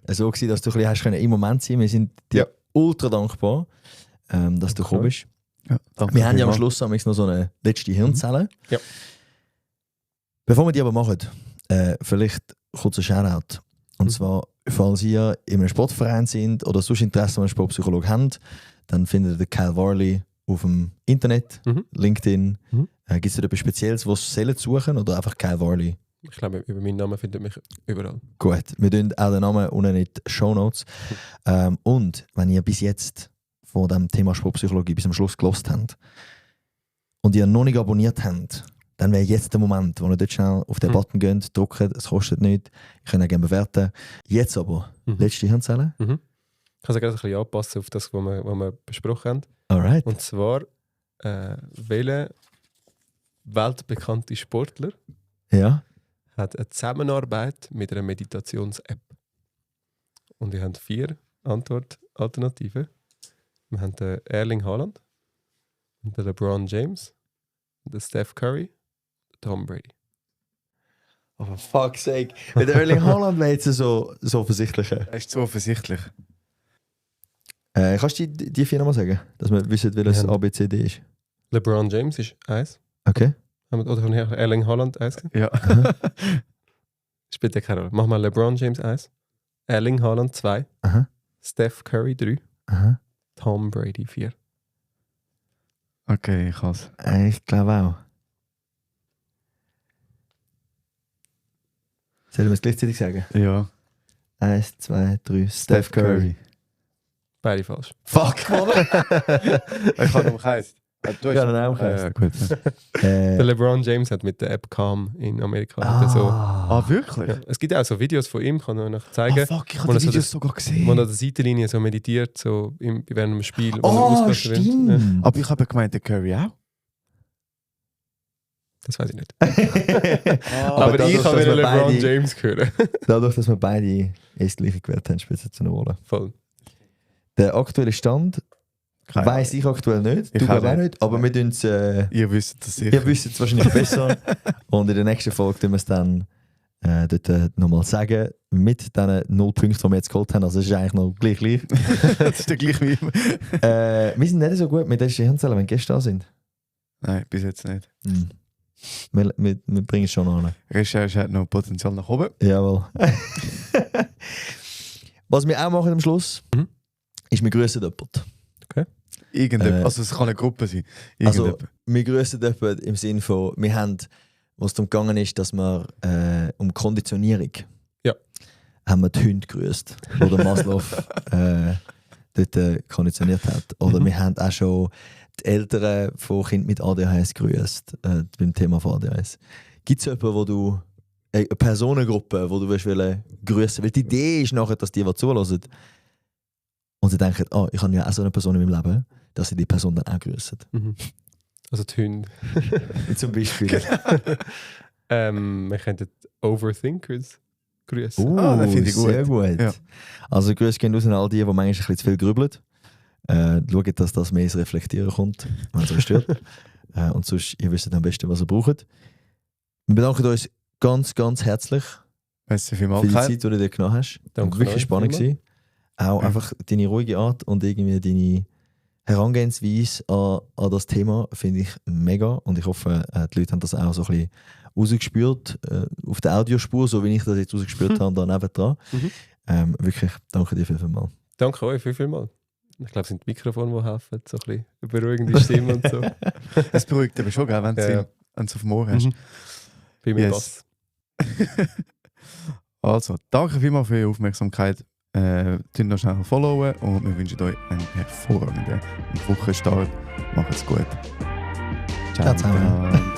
so gewesen, dass du ein bisschen hast im Moment sein. Wir sind dir ultra dankbar, dass du gekommen bist. Ja, wir haben ja am Schluss noch so eine letzte Hirnzelle. Ja. Bevor wir die aber machen, vielleicht kurz ein Shoutout. Und zwar, falls ihr in einem Sportverein sind oder sonst Interesse an einem Sportpsychologen habt, dann findet ihr den Kyle Warley auf dem Internet, LinkedIn. Gibt es da etwas Spezielles, was Sie suchen oder einfach Kyle Warley? Ich glaube, über meinen Namen findet mich überall. Gut, wir tun auch den Namen unten in die Shownotes. Und wenn ihr bis jetzt von dem Thema Sportpsychologie bis zum Schluss gehört habt und ihr noch nicht abonniert habt, dann wäre jetzt der Moment, wo ihr dort schnell auf den Button geht, drückt, es kostet nichts, ihr könnt auch gerne bewerten. Jetzt aber, letzte Hirnzelle. Ich kann es gerne ein bisschen anpassen auf das, was wir besprochen haben. Alright. Und zwar, welcher weltbekannte Sportler Ja. hat eine Zusammenarbeit mit einer Meditations-App. Und wir haben 4 Antwortalternativen. Wir haben den Erling Haaland, den LeBron James, den Steph Curry, den Tom Brady. Oh, for fuck's sake. Mit Erling Haaland wäre jetzt so offensichtlich. Das ist zu offensichtlich. Kannst du die 4 nochmal sagen? Dass wir wissen, welches Ja. ABCD ist. LeBron James ist 1. Okay. Oder von hier Erling Haaland 1. Ja. Spielt ja keine Rolle. Mach mal LeBron James 1. Erling Haaland 2. Aha. Steph Curry 3. Aha. Tom Brady 4. Okay, ich has. Ich glaube auch. Sollen wir es gleichzeitig sagen? Ja. 1, 2, 3. Steph Curry. Beide falsch. Fuck, Mann! Ich habe noch keins. Du Ja, dann auch keins. Gut. Der LeBron James hat mit der App Calm in Amerika hat er so. Ah, wirklich? Ja, es gibt auch so Videos von ihm, kann ich noch zeigen, Fuck, ich Und habe die das hat Videos das- sogar wo er gesehen. an der Seitenlinie so meditiert, so während einem Spiel. wo er Oh, auslösen will. stimmt! Ja, Aber ich habe gemeint, der Curry auch. das weiß ich nicht. Aber Aber dadurch, ich habe dass wieder wir LeBron beide- James hören. Dadurch, dass wir beide das gleiche gewählt haben, spielt es jetzt eine Rolle. Voll. Der aktuelle Stand weiss ich aktuell nicht. Ich Du auch glaubst auch nicht. nicht. Aber wir tun es. Ihr wisst das sicher. Ihr wisst es wahrscheinlich besser. Und in der nächsten Folge tun wir es dann dort nochmal sagen. Mit diesen 0 Punkten, die wir jetzt geholt haben. Also, es ist eigentlich noch gleich. Das ist der gleich wie immer. Wir sind nicht so gut mit den Hirnzellen, wenn Gäste da sind. Nein, bis jetzt nicht. Hm. Wir bringen es schon an. Recherche hat noch Potenzial nach oben. Jawohl. Was wir auch machen am Schluss, Mhm. ist, wir grüßen jemanden. Irgendjemand. Also es kann eine Gruppe sein. Also, Irgendjemand. wir grüßen jemanden im Sinne von, wir haben, was darum gegangen ist, dass wir um Konditionierung Ja. haben wir die Hunde grüßt, die der Maslow dort konditioniert hat. Oder wir haben auch schon die Eltern von Kindern mit ADHS grüßt, beim Thema von ADHS. Gibt es jemanden, wo du, eine Personengruppe, die du grüßen willst? Weil die Idee ist nachher, dass die zulassen und sie denken, ich habe ja auch so eine Person in meinem Leben, dass sie die Person dann auch grüßen. Mhm. Also die Hunde. Zum Beispiel. Wir könnten Overthinkers grüßen. Das finde ich gut. Sehr gut. Ja. Also Grüße gehen raus an all die manchmal ein bisschen zu viel grübeln. Schaut, dass das mehr ins Reflektieren kommt, wenn es euch stört. Und sonst, ihr wisst am besten, was ihr braucht. Wir bedanken uns ganz, ganz herzlich Merci für vielmals. die Kai. Zeit, die du dir genommen hast. Danke Wirklich euch spannend vielmals. gewesen. Auch Ja. einfach deine ruhige Art und irgendwie deine Herangehensweise an das Thema finde ich mega. Und ich hoffe, die Leute haben das auch so ein bisschen rausgespürt auf der Audiospur, so wie ich das jetzt rausgespürt habe, da nebendran. Wirklich, danke dir vielmals. Danke euch vielmals. Ich glaube, es sind die Mikrofone, die helfen, so ein bisschen beruhigende Stimme und so. Es beruhigt aber schon, gell, wenn Ja, ja. du es auf dem Ohr hast. Mhm. Bei mir Yes. Bass. Also, danke vielmals für eure Aufmerksamkeit. Tun noch schnell followen und wir wünschen euch einen hervorragenden Wochenstart. Macht's gut. Ciao zusammen. miteinander.